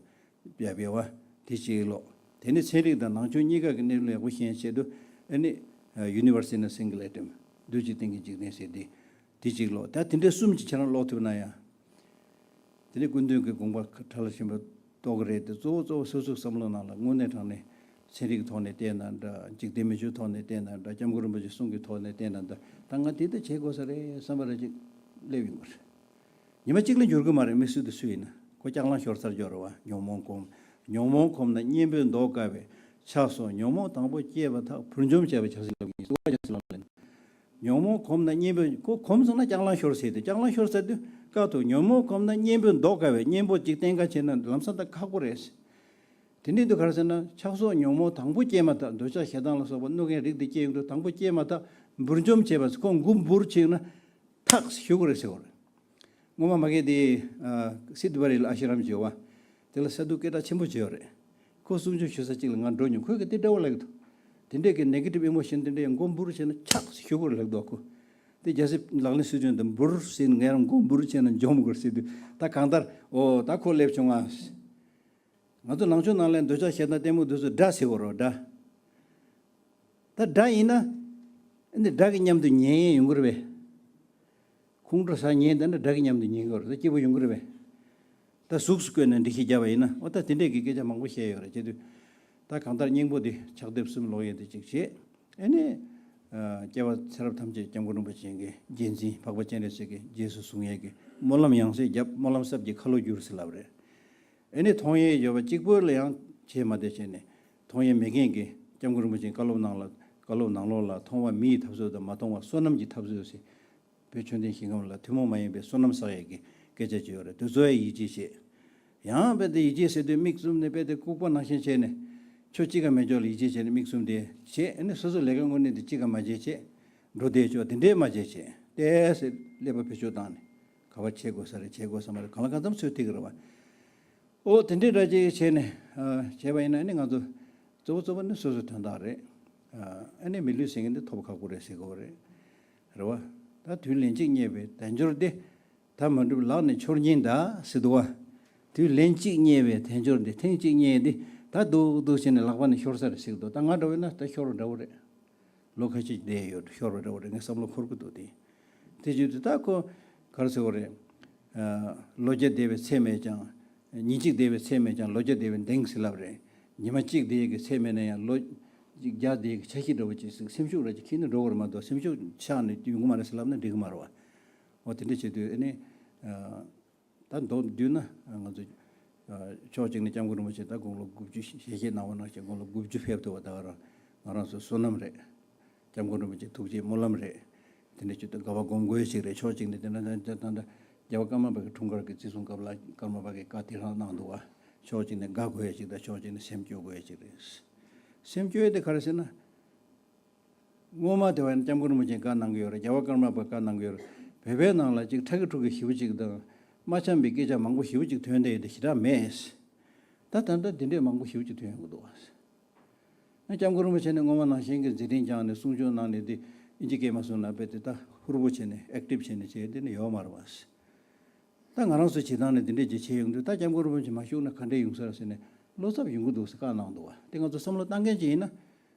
ཡ་བེ་བ་དེ་གཅིག་ཀློག་དེ་ནས་ཚན་རིག་དང་ནང་ཆོས་གཉིས་ཀ་གི་གནས་ལུགས་ཡག་པོ་ཤེས་ཆེད་དུ་ཨེ་ནས་Universe in a Single Atom། རྡུལ་གཅིག་སྟེང་གི་འཇིག་རྟེན་ཟེར་དེ། དེ་གཅིག་ཀློག་ད་དེ་འདྲའི་གསུམ་གྱི་ཁྱེད་རང་ཀློག་ཐུབ་ན་ཡང་། དེ་ནས་སྐུ་མདུན་གྱི་དགོངས་པ་ཁྲ་ལ་ཞིམ་པོ་རྟོགས་ཀྱི་རེད་དེ། གཙོ་བོ་གཙོ་བོ་སོ་སོའི་བསམ་བློ་ནང་ལ་དངོས་གནས་དྲང་གནས་ཚན་རིག་གི་ཐོག་ནས་བལྟས་ན་འདྲ། འཇིག་རྟེན་མི་ཆོས་ཐོག་ནས་བལྟས་ན་འདྲ། སྐྱབས་མགོན་རིན་པོ་ཆེའི་གསུང་གི་ཐོག་ནས་བལྟས་ན་འདྲ། ད་ང་དེ་ལྟ་བྱེད་དགོས་ས་རེད་བསམ་པ་རེ་ཅིག་སླེབས་ཡོང་གི་རེད། ཉི་མ་གཅིག་ལ་འགྱུར་གི་མ་རེད། མི་སུ་དང་སུ་ཡིན་ན་ཁོ་ལྕགས་ལང་ཤོར་ཚར་ཡོད་རེད་བ། ཉོན་མོངས་གོམས། ཉོན་མོངས་གོམས་ན་གཉེན་པོས་བཟློག་དཀའ་བས། ཆགས་སོགས་ཉོན་མོངས་དང་པོ་སྐྱེས་པ་དག་བུར་འཇོམས་བྱ་བའི་ཕྱག་སྲིད་ལ་ཡིན་ཟེར་བ། ཉོན་མོངས་གོམས་ན་གཉེན་པོས། ཁོ་གོམས་སོང་ན་ལྕགས་ལང་ཤོར་ཟེར་ཏེ། ལྕགས་ལང་ཤོར་ཟེར་དུས་དཀའ་ཐུབ། ཉོན་མོངས་གོམས་ན་གཉེན་པོས་བཟློག་དཀའ་བས། གཉེན་པོ་ཅིག་བསྟེན་དཀའ་བྱས་ན་ལམ་སང་ད་ཁག་པོ་རེད། དེ་འདྲའི་དུས་ག་རེ་ཟེར་ན་ཆགས་སོགས་ཉོན་མོངས་དང་པོ་སྐྱེས་མ་ཐག་འདོད་ཆགས་ཞེ་སྡང་ལ་སོགས་པ་གནོད་མཁན་རིགས་དེ་སྐྱེ་ཡོང་དུས་དང་པོ་སྐྱེས་མ་ཐག་བུར་འཇོམས་བྱས་པ་ཟེར། ཁོ་མགོ་འབུར་བྱས་ན་ཐག་ཞུ་དགོས་རེད་ཟེར་བ་རེད། སྔོན་མ་མ་གི་དེ་སིད་བ་རི་ལ་ཨ་ཤི་རམ་བྱས་བ། དེ་ལ་ས་འདུལ་སྐད་གྲགས་ཆེན་པོ་བྱས་ཡོད་རེད། ཁོ་གསུང་ཆོས་ཞུ་ས་གཅིག་ལ་ང་འགྲོ་མྱོང་། ཁོས་གི་དེ་འདྲ་བོ་ལབ་ཀྱི་འདུག་དེ་འདྲས་ཀྱི་negative emotion དེ་འདྲས་མགོ་འབུར་བྱས་ན་ཆགས་ཞུ་དགོས་རེད་ལབ་འདུག་ཁོ་དེ་རྒྱལ་སྲས་ལག་ལེན་སྲིད་བྱུས་འདི་འབུར་ཟིན་ངས་རང་མགོ་འབུར་བྱས་ན་འཇོམས་དགོས་ཟེར་དུས་ད་གང་ལྟར་འོ་ད་ཁོ་སླེབས་བྱུང་ང་། ང་ཚོ་ནང་ཆོས་ནང་ལ་འདོད་ཆགས་ཞེ་སྡང་གཏི་མུག་དེ་ཚོ་དགྲ་ཟེར་བ་རེད་དགྲ། ད་དགྲ་ཡིན་ན། འདི་དགྲ་གི་མཉམ་དུ་ཉལ་ཡས་ཡོང་གི་རེད་པས། ཁོང་ཁྲོ་ཟ་ཉལ་འདི་འདྲ་དགྲ་གི་མཉམ་དུ་ཉལ་གི་རེད། ད་སྐྱིད་པོ་ཡོང་གི་རེད་པས། ད་གཟུགས་སུ་བཀོད་ནས་འགྲེལ་བཤད་བརྒྱབ་པ་ཡིན་ན་འོ་ད་དེ་འདྲས་ཀྱི་སྐད་ཆ་མང་པོ་བཤད་ཡོད་རེད། བྱེད་དུས་ད་གང་ལྟར་སྙིང་པོ་འདི་ཕྱག་དེབ་གསུམ་ཀློག་ཡས་འདི་གཅིག་བྱེད། ཨེ་ནས། སྐྱེ་བ་ཚེ་རབས་ཐམས་ཅད་སྐྱབས་མགོན་རིན་པོ་ཆེ་གི་རྗེས་འཛིན་འཕགས་པ་སྤྱན་རས་གཟིགས་ཀྱི་རྗེས་སུ་བཟུང་ཡས་ཀྱི་སྨོན་ལམ་ཡང་སེ་བརྒྱབ། སྨོན་ལམ་སྲབ་ཀྱི་ཁ་ལོ་བསྒྱུར་ཟེར་ལབ་རེད། ཨེ་ནས་མཐོང་ཡས་ཡོད་པ་གཅིག་པོ་ལ་ཡང་བྱེད་མ་བསྡད་བྱས་ནས་མཐོང་ཡས་མེད་མཁན་གྱི་སྐྱབས་མགོན་རིན་པོ་ཆེའི་བཀའ་སློབ་ནང་ལ་བཀའ་སློབ་ནང་ལོགས་ལ་མཐོང་བ་མི་ཡི་འཐབ་རྩོད་དང་མ་མཐོང་བ་བསོད་ནམས་ཀྱི་འཐབ་རྩོད་ཟེར། བོད་ཆོས་ལྡན་ཞིང་ཁམས་ལ་ཐུན་མོང་མ་ཡིན་པའི་བསོད་ནམས་བསགས་ཡས་ཀྱི་སྐད་ཆ་ཅིག་ཡོད་རེད། དེ་ཚོ་ཡང་ཡིད་ཆེས་བྱེད། ཡང་དཔེ་དེ་ཡིད་ཆེས་ཟེར་དུས་མིག་བཙུམ་ནས་དཔེ་དེ་ལྐུགས་པ་ནང་བཞིན་བྱས་ནས་ཕྱོགས་གཅིག་ག་མེད་ཕྱོགས་ལ་ཡིད་ཆེས་བྱས་ནས་མིག་བཙུམ་དེ་བྱེད། ཨེ་ནས་སོ་སོ་ལས་ཀ་དངོས་གནས་དེ་གཅིག་ག་མ་བྱེད་བྱེད། འགྲོ་བསྡད་ཆོག་དེ་འདྲས་མ་བྱེད་བྱེད། ཏོག་ཙམ་ཀླད་པ་བེད་སྤྱོད་བཏང་ནས་ག་པར་བྱེད་དགོས་ས་རེད་བྱེད་དགོས་ས་མ་རེད་གང་ལ་གང་འཚམ་ཚོད་ཐིག་གི་རེད་བ། ཨོ་དེ་འདྲའི་འདྲ་ཅིག་བྱས་ནས་ཨ་བྱས་པ་ཡིན་ན་ནི་ང་ཚོ་གཙོ་བོ་གཙོ་བོ་ནི་སོ་སོའི་དོན་དག་རེད། ཨ་ནི་མི་ལུས་ཟེར་མཁན་འདི་ཐོབ་ཁག་པོ་རེད་ཟེར་གོ་རེད། རེད་བ། ད་དུས་ལན་གཅིག་རྙེད་པའི་དལ་འབྱོར་འདི། ད་མ་འགྲུབ་ལག་ནས་འཆོར་ཉེན་གདའ་ཟེར་འདུག་བ། དུས་ལན་གཅིག་རྙེད་པའི་དལ་འབྱོར་འདི་ཐེངས་གཅིག་རྙེད་འདི་ད་སྡུག་སྡུག་བྱས་ནས་ལག་པ་ནས་ཤོར་ས་རེད་ཟེར་གི་འདུག་ད་ང་འདྲ་བོ་ཡིན་ན་ད་ཤོར་བ་འདྲ་བོ་རེད། ལོ་ཁ་ཤས་བསྡད་ཡོད་ཤོར་བ་འདྲ་བོ་རེད་ངས་བསམ་བློ་འཁོར་གི་འདུག་དེ། དེ་བྱེད་དུས་ད་ཁོ་ག་རེ་ཟེར་བ་རེད། ལོ་བརྒྱ་བསྡད་པའི་ཚད་མེད་ཀྱང་། ཉིན་གཅིག་བསྡད་པའི་ཚད་མེད་ཀྱང་ལོ་བརྒྱ་བསྡད་པའི་གདེང་ཟེར་ལབ་རེད། ཉི་མ་གཅིག་བསྡད་ཀྱི་ཚད་མེད་ན་ཡང་ལོ་གཅིག་བརྒྱ་བསྡད་ཀྱི་ཆ་ཤས་འདྲ་བོ་ཅིག་སེམས་ཤུགས་ར་ཅིག་ཁྱེར་ནས་འགྲོ་བར་མ་གཏོགས་སེམས་ཤུགས་ཆག་ནས་ཡོང་གི་མ་རེད་ཟེར་ལབ་ན་འགྲིག་གི་མ་རེད་བ། འོ་དེ་འདྲ་བྱེད་དུས་ཨ་ནི། ད་མདོར་བསྡུས་ན་ང་ཚོ་ཕྱོགས་གཅིག་ནས་སྐྱབས་མགོན་རིན་པོ་ཆེ་ད་དགུང་ལོ་དགུ་བཅུ་ཞལ་བཞེས་གནང་བ་ནང་བཞིན་དགུང་ལོ་དགུ་བཅུ་ཕེབས་ཐུབ་པ་ད་ག་རང་ང་རང་ཚོ་བསོད་ནམས་རེད། སྐྱབས་མགོན་རིན་པོ་ཆེ་ཐུགས་རྗེ་སྨོན་ལམ་རེད། དེ་འདྲ་བྱེད་དུས་དགའ་བ་སྒོམ་དགོས་ཞིག་རེད། ཕྱོགས་གཅིག་ནས་དེ་འདྲ་ད་ད་ད་རྒྱལ་བ་ཀརྨ་པ་གི་འཁྲུངས་སྐར་གྱི་བརྩི་སྲུང་སྐབས་ལ་ཀརྨ་པ་གིས་བཀའ་དེ་རང་གནང་འདུག་བ། ཕྱོགས་གཅིག་ནས་དགའ་དགོས་ཡ་ཞིག་དང་ཕྱོགས་གཅིག་ནས་སེམས་སྐྱོ་དགོས་ཡ་ཞིག་རེད། སེམས་སྐྱོ་ཡ་དེ་ག་རེ་ཟེར་ན། སྔོན་མ་དེ་བ་ཡིན་སྐྱབས་མགོན་རིན་པོ་ཆེས་བཀའ་གནང་གི་ཡོད་རེད། རྒྱལ་བ་ཀརྨ་པ་བཀའ་གནང་གི་ཡོད་རེད། བོད་པའི་ནང་ལ་ཅིག་ཁྲ་གི་ཕྲུ་གུ་ཞེ་པོ་ཅིག་དང་ མ་འཆམ་པའི་སྐད་ཆ་མང་པོ་ཞེ་པོ་ཅིག་ཐོན་བསྡད་ཡོད་དེ་ཞེ་དྲག་མེད། ད་ད་ལྟ་འདི་འདྲས་མང་པོ་ཞེ་པོ་ཅིག་ཐོན་ཡོང་གི་འདུག་བ། ང་སྐྱབས་མགོན་རིན་པོ་ཆེ་ནས་སྔོན་མ་ནང་བཞིན་གྱི་མཛད་འཕྲིན་བསྐྱངས་ནས་གསུང་ཆོས་གནང་ནས་དེ་ཨིན་ཇི་སྐད་མ་གསུང་ན་དཔེ་དེ་ད་ཧུར་པོ་བྱས་ནས་ཨེག་ཊིབ་བྱས་ནས་བྱས་དེ་ནི་ཡོད་མ་རེད་བ། ད་ང་རང་ཚོ་བྱེད་སྟངས་ནི་དེ་འདྲས་ཅིག་བྱས་ཡོང་དུས་ད་སྐྱབས་མགོན་རིན་པོ་ཆེ་མ་བཞུགས་ན་ག་འདྲས་ཡོང་ས་རེད་ཟེར་ནས་བློ་འཚབ་ཡོང་གི་འདུག་ཟེར་བཀའ་གནང་འདུག་བ། དེ་ང་ཚོ་བསམ་བློ་བཏང་མཁན་ཅིག་ཡིན་ན།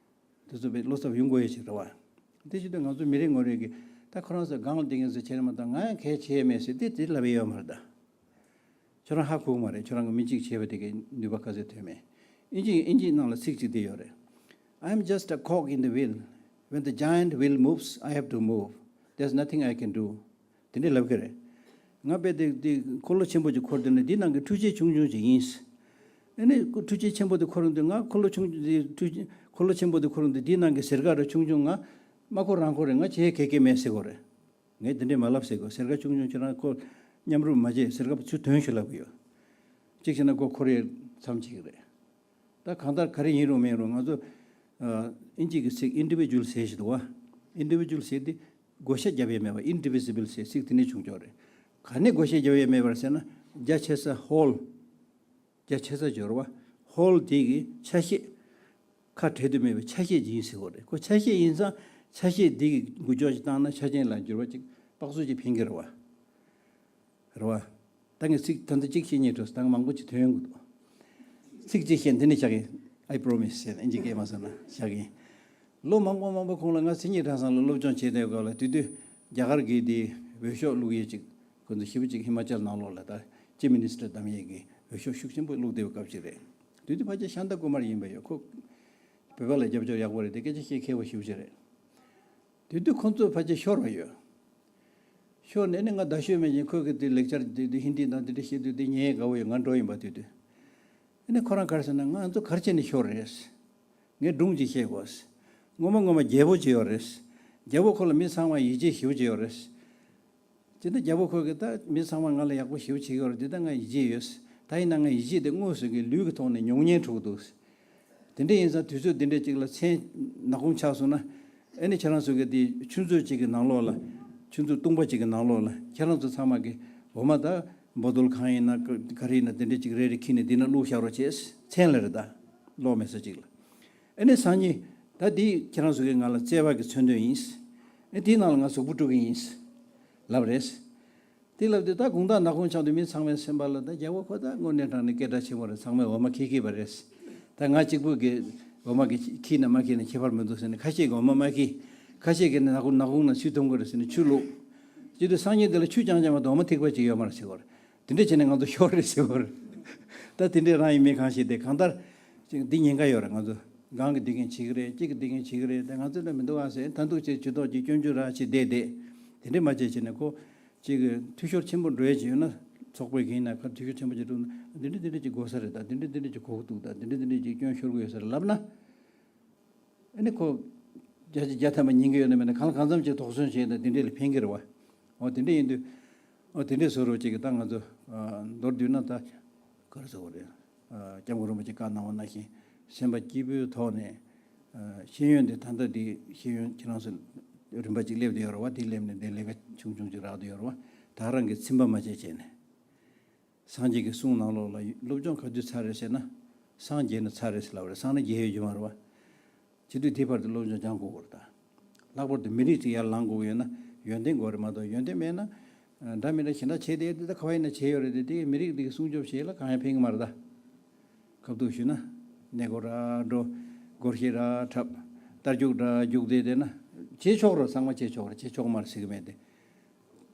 དེ་ཚོ་བས་བློ་འཚབ་ཡོང་དགོས་ཡ་ཞིག་རེད་བ། དེ་བྱེད་དུས་ང་ཚོ་མི་རེ་ངོ་རེ་གིས་ད་ཁོ་རང་ཚོ་སྒང་ལ་བསྡད་མཁན་ཚོས་བྱས་ན་མ་གཏོགས་ང་ཡང་གལ་ཆེ་མེད་ཟེར་དེ་དེ་ལབ་ཡ་ཡོད་མ་རེད་ད། ཁྱོད་རང་ཧ་གོ་གི་མ་རེད། ཁྱོད་རང་གི་མི་གཅིག་བྱས་པ་དེ་གའི་ནུས་པ་ག་ཚོད་ཐོན་མེད། ཨིན་ཇི་ཨིན་ཇི་ནང་ལ་ཚིག་གཅིག་དེ་ཡོད་རེད། I am just a cog in the wheel. When the giant wheel moves, I have to move. There's nothing I can do. དེ་འདྲས་ལབ་ཀྱི་རེད། ང་དཔེ་དེ་དེ་འཁོར་ལོ་ཆེན་པོ་ཅིག་འཁོར་དེ་ནི་འདི་ནང་གི་འཕྲུལ་ཆས་ཆུང་ཆུང་ཅིག་ཡིན། ཨ་ནི་འཕྲུལ་ཆས་ཆེན་པོ་དེ་འཁོར་དུས་ང་འཁོར་ལོ་ཆུང་ཆུང་དེ་འཕྲུལ་འཁོར་ལོ་ཆེན་པོ་དེ་འཁོར་དུས་འདི་ནང་གི་གཟེར་ཁ་ར་ཆུང་ཆུང་ང་མ་འཁོར་རང་འཁོར་རེད། ང་བྱེད་གེ་གེ་མེད་ཟེར་གོ་རེད། ངས་དེ་འདྲས་མ་ལབ་ཟེར་གོ། གཟེར་ཁ་ཆུང་ཆུང་ཁྱེད་རང་ཁོ་མཉམ་རུབ་མ་བྱེད། གཟེར་ཁ་ཚུར་དོན་ཞིག་ལབ་གི་ཡོད། གཅིག་བྱས་ན་ཁོ་འཁོར་ཡས་མཚམས་ཅིག་རེད། ད་གང་ལྟར་ག་རེ་ཡིན་རུང་མིན་རུང་ང་ཚོ་ཨ་ཨིན་ཇི་གི་ཚིག་ཨིན་ཌི་བི་ཇུ་ཨལ་ཟེར་ཞིག་འདུག་བ། ཨིན་ཌི་བི་ཇུ་ཨལ་ཟེར་དེ་བགོ་བཤའ་རྒྱབ་ཡས་མེད་པ། ཨིན་ཌི་བི་ཟི་བལ་ཟེར་ཚིག་དེ་ནས་བྱུང་ཆོག་རེད། ག་ནས་བགོ་བཤའ་རྒྱབ་ཡས་མེད་པར་ཟེར་ན་རྒྱ་ཆེ་ས་ཧོལ། རྒྱ་ཆེ་ས་སྦྱོར་བ། ཧོལ་དེ་གི་ཆ་ཤས། ཁ་བྲལ་དུ་མེད་པའི་ཆ་ཤས་ཅིག་ཡིན་ཟེར་བ་རེད། ཁོ་ཆ་ཤས་ཡིན་ཙང་ཆ་ཤས་དེ་གི་འགུལ་སྐྱོད་ཅིག་བཏང་ན་ཆ་ཅན་ལ་འགྱུར་བ་ཅིག་དཔག་ཚོད་ཅིག་ཕན་གི་རེད་བ། རེད་བ། ད་ངས་ཚིག་ད་ལྟ་གཅིག་བཤད་སྙིང་བྲོ་སོང་། ད་ང་མང་པོ་ཅིག་ཐོན་ཡོང་གི་འདུག་ཚིག་གཅིག་བཤད་འདི་ནས་བཞག་གི། I promise ཟེར་ཨིན་ཇི་སྐད་མ་སོང་ན་བཞག་གི། ལོ་མང་པོ་མང་པོ་གོང་ལ་ང་མཚན་ཉིད་གྲྭ་ཚང་ལ་སློབ་སྦྱོང་བྱེད་བསྡད་སྐབས་ལ་དེ་དུས་རྒྱ་གར་གྱི་དེ་འོས་ཤོག་བླུག་ཡས་ཅིག་ཁོ་ཚོ་ཞེ་པོ་ཅིག་ཧི་མ་ཅལ་ནང་ལོགས་ལ་ད་ཅིབ་མི་ནི་སི་ཊར་བདམས་ཡས་ཀྱི་འོས་ཤོག་ཤུགས་ཆེན་པོ་བླུག་བསྡད་པའི་སྐབས་ཤིག་རེད། དེ་དུས་ཕལ་ཆེར་ཤཱནྟ་ཀུ་མར་ཡིན་པ་ཡོད། ཁོ་བོད་པ་ལ་རྒྱབ་སྐྱོར་ཡག་པོ་རེད། དེ་སྐད་ཆ་བཤད་མཁས་པོ་ཞེ་པོ་ཅིག་རེད། དེ་དུས་ཁོ་ཚོས་ཕལ་ཆེར་ཤོར་བ་ཡོད། ཤོར་ནས་ནི་ང་ད་ཤོད་མེད་ཅིང་ཁོས་གི་དེ་ལེག་ཅར་དེ་དེ་ཧིན་དི་དང་དེ་འདྲ་བཤད་དུས་དེ་ཉན་དགའ་བོ་ཡོད། ང་འགྲོ་ཡིན་པ་དེ་དུས། ཨ་ནི་ཁོ་རང་ག་རེ་ཟེར་ན་ང་ཚོ་ག་རེ་བྱས་ནས་ཤོར་རེད། ངས་སྒྲུང་ཅིག་བཤད་དགོས། སྔོན་མ་སྔོན་མ་རྒྱལ་པོ་ཅིག་ཡོད་རེད། རྒྱལ་པོ་ཁོ་ལ་མི་ཚང་མ་ཡིད་ཆེས་ཞེ་པོ་ཅིག་ཡོད་རེད། དེ་ནས་རྒྱལ་པོ་ཁོ་གིས་ད་མི་ཚང་མ་ང་ལ་ཡག་པོ་ཞེ་པོ་བྱེད་ཀྱི་ཡོད་རེད། དེ་ད་ང་ཡིད་ཆེས་ཡོད། ད་ཡིན་ན་ང་ཡིད་ཆེས་དེ་དངོས་སུ་གི་ལུས་ཀྱི་ཐོག་ནས་མྱོང་ཉེན་འགྲོ་གི་འདུག་དེ་འདྲ་ཡིན་ཙང་དུས་ཚོད་འདི་འདྲ་ཅིག་ལ་མཚན་ནག་ཁུང་ཆགས་སོང་ན། ཨ་ནི་ཁྱེད་རང་ཚོ་གི་དེ་ཆུ་མཛོད་ཅིག་གི་ནང་ལོགས་ལ། ཆུ་མཛོད་སྟོང་པ་ཅིག་གི་ནང་ལོགས་ལ་ཁྱེད་རང་ཚོ་ཚང་མ་གི་འོ་མ་ད་བོ་ཏོལ་གང་ཡིན་ན་ག་རེ་ཡིན་ན་དེ་འདྲ་ཅིག་རེ་རེ་ཁྱེར་ནས་འདི་ན་བླུགས་བཞག་རོགས་བྱས། མཚན་ལ་རེད་ད། ལོག་མེད་ས་ཅིག་ལ། ཨ་ནི་སང་ཉིན་ད་འདི་ཁྱེད་རང་ཚོ་གི་ང་ལ་བརྩེ་བ་གི་མཚོན་དོན་ཡིན། ཨ་དེའི་ནང་ལ་ང་གཟུགས་པོ་སྤྲུག་གི་ཡིན། ལབ་རེད། དེ་ལབ་དུས་ད་དགོང་དག་ནག་ཁུང་ཆགས་དུས་མི་ཚང་མའི་སེམས་པ་ལ་ད་རྒྱལ་པོ་ཁོ་ད་དངོས་གནས་དྲང་གནས་སྐད་གྲགས་ཆེན་པོ་རེད། ཚང་མས་འོ་མ་འཁྱེར་འཁྱེར་བ་རེད། ད་ང་གཅིག་པུ་གིས་འོ་མ་གི་འཁྱེར་ན་མ་འཁྱེར་ན་ཁྱད་པར་མི་འདུག་ཟེར་ནས་ཁ་ཤས་ཀྱིས་འོ་མ་མ་འཁྱེར། ཁ་ཤས་ཀྱིས་ནག་ཁུང་ནག་ཁུང་ནང་ཆུ་འཐུང་གི་རེད་ཟེར་ནས་ཆུ་བླུགས། བྱེད་དུས་སང་ཉིན་དེ་ལ་ཆུ་རྐྱང་རྐྱང་མ་གཏོགས་འོ་མ་ཐིགས་པ་ཅིག་ཡོད་མ་རེད་ཟེར་གོ་རེད། དེ་འདྲ་བྱས་ནས་ང་ཚོ་ཤོར་རེད་ཟེར་གོ་རེད། ད་དེ་འདྲས་རང་ཡིན་མིན་གང་ཤེས། དེ་གང་ལྟར་ཅིག་འདི་ཉེན་ཁ་ཡོད་རེད། ང་ཚོ་སྒང་གི་འདི་གིན་བྱེད་ཀྱི་རེད། གཅིག་གི་འདི་གིན་བྱེད་ཀྱི་རེད། དེ་ང་ཚོ་ལ་མི་འདུག་ཨ་ཟེར་ད་འདུག་ཅེས་ཇུས་གཏོགས་ཀྱིས་སྐྱོན་བརྗོད་ར་བྱེད་བསྡད་བསྡད། དེ་འདྲས་མ་བྱས་བྱས་ནས་ཁོ་ཅིག་འཐུས་ཤོར་ཆེན་པོ་འགྲོ་ཡས་ཅིག་ཡོད་ན། ཚོགས་པའི་གིན་ན་ཁ་འཐུས་ཤོར་ཆེན་པོ་ཅིག་འགྲོ་ན་འདི་འདྲས་འདི་འདྲས་ཅིག་དགོས་ས་རེད། ད་འདི་འདྲས་འདི་འདྲས་ཅིག་དགོས་ཀྱི་འདུག་ད་འདི་འདྲས་འདི་འདྲས་ཅིག་སྐྱོན་ཤོར་དགོས་ཡོད་ས་རེད་ལབ་ན། ཨ་ནི་ཁོ་བརྒྱ་ཆ་བརྒྱ་ཐམ་པ་ཉན་གྱི་ཡོད་ན་མེད་ན་གང་ལ་གང་འཚམ་ཅིག་དོགས་ཟོན་བྱས་ན་དེ་འདྲས་ལ་ཕན་གྱི་རེད་བ། འོ་དེ་འདྲས་ཡིན་དུས། འོ་དེ་འདྲས་བཟོ་རོགས་ཅིག་གི་ད་ང་ཚོ་ཨ་མདོར་བསྡུས་ན་ད་ག་རེ་ཟེར་དགོས་རེད། ཨ་སྐྱབས་མགོན་རིན་པོ་ཆེ་བཀའ་གནང་བ་ནང་བཞིན་སེམས་པ་སྐྱིད་པོའི་ཐོག་ནས་ཨ་ཤེས་ཡོན་དེ་ད་ལྟ་འདི་ཤེས་ཡོན་ཁྱེད་རང་ཚོ་རིམ་པ་ཅིག་སླེབས་བསྡད་ཡོད་རེད་བ། དེ་སླེབས་ནས་དེ་ལས་ཀ་ཆུང་ཆུང་ཅིག་རག་བསྡད་ཡོད་རེད་བ། ད་རང་གིས་ཚིམ་པ་མ་བྱས་བྱས་ནས། སངས་རྒྱས་ཀྱི་གསུང་ནང་ལོགས་ལ་སློབ་སྦྱོང་ག་དུས་ཚར་རེད་ཟེར་ན། སངས་རྒྱས་ན་ཚར་རེད་ཟེར་ལབ་རེད། སངས་ན་རྒྱས་ཡོད་རྒྱུ་མ་རེད་བ། བྱེད་དུས་དེ་བར་དུ་སློབ་སྦྱོང་སྦྱང་དགོས་ཀྱི་རེད་ད། ལྷག་པར་དུ་མི་རིགས་ཅིག་ཡར་ལངས་དགོས་ཀྱི་ཡོད་ན་ཡོན་ཏན་དགོས་རེད་མ་གཏོགས། ཡོན་ཏན་མེད་ན་འདྲ་མི་འདྲ་གཞན་དག་བྱས་ཏེ་འདི་ལྟ་ག་བ་ཡིན་ན་བྱས་ཡོད་རེད་དེ། དེ་མི་རིགས་འདི་གི་སྲུང་སྐྱོབ་བྱེད་ལ་གང་ཡང་ཕན་གྱི་མ་རེད་ད། ཁ་བསྡུར་ཞུས་ན། གནས་སྐོར་ར་འགྲོ། སྒོར་གཞས་ར་འཁྲབ། རྟ་རྒྱུག་ར་རྒྱུག་བསྡད་བསྡད་ན། བྱེད་ཆོག་རེད། ཚང་མ་བྱེད་ཆོག་རེད། བྱེད་ཆོག་མ་རེད་ཟེར་གྱི་མེད་དེ།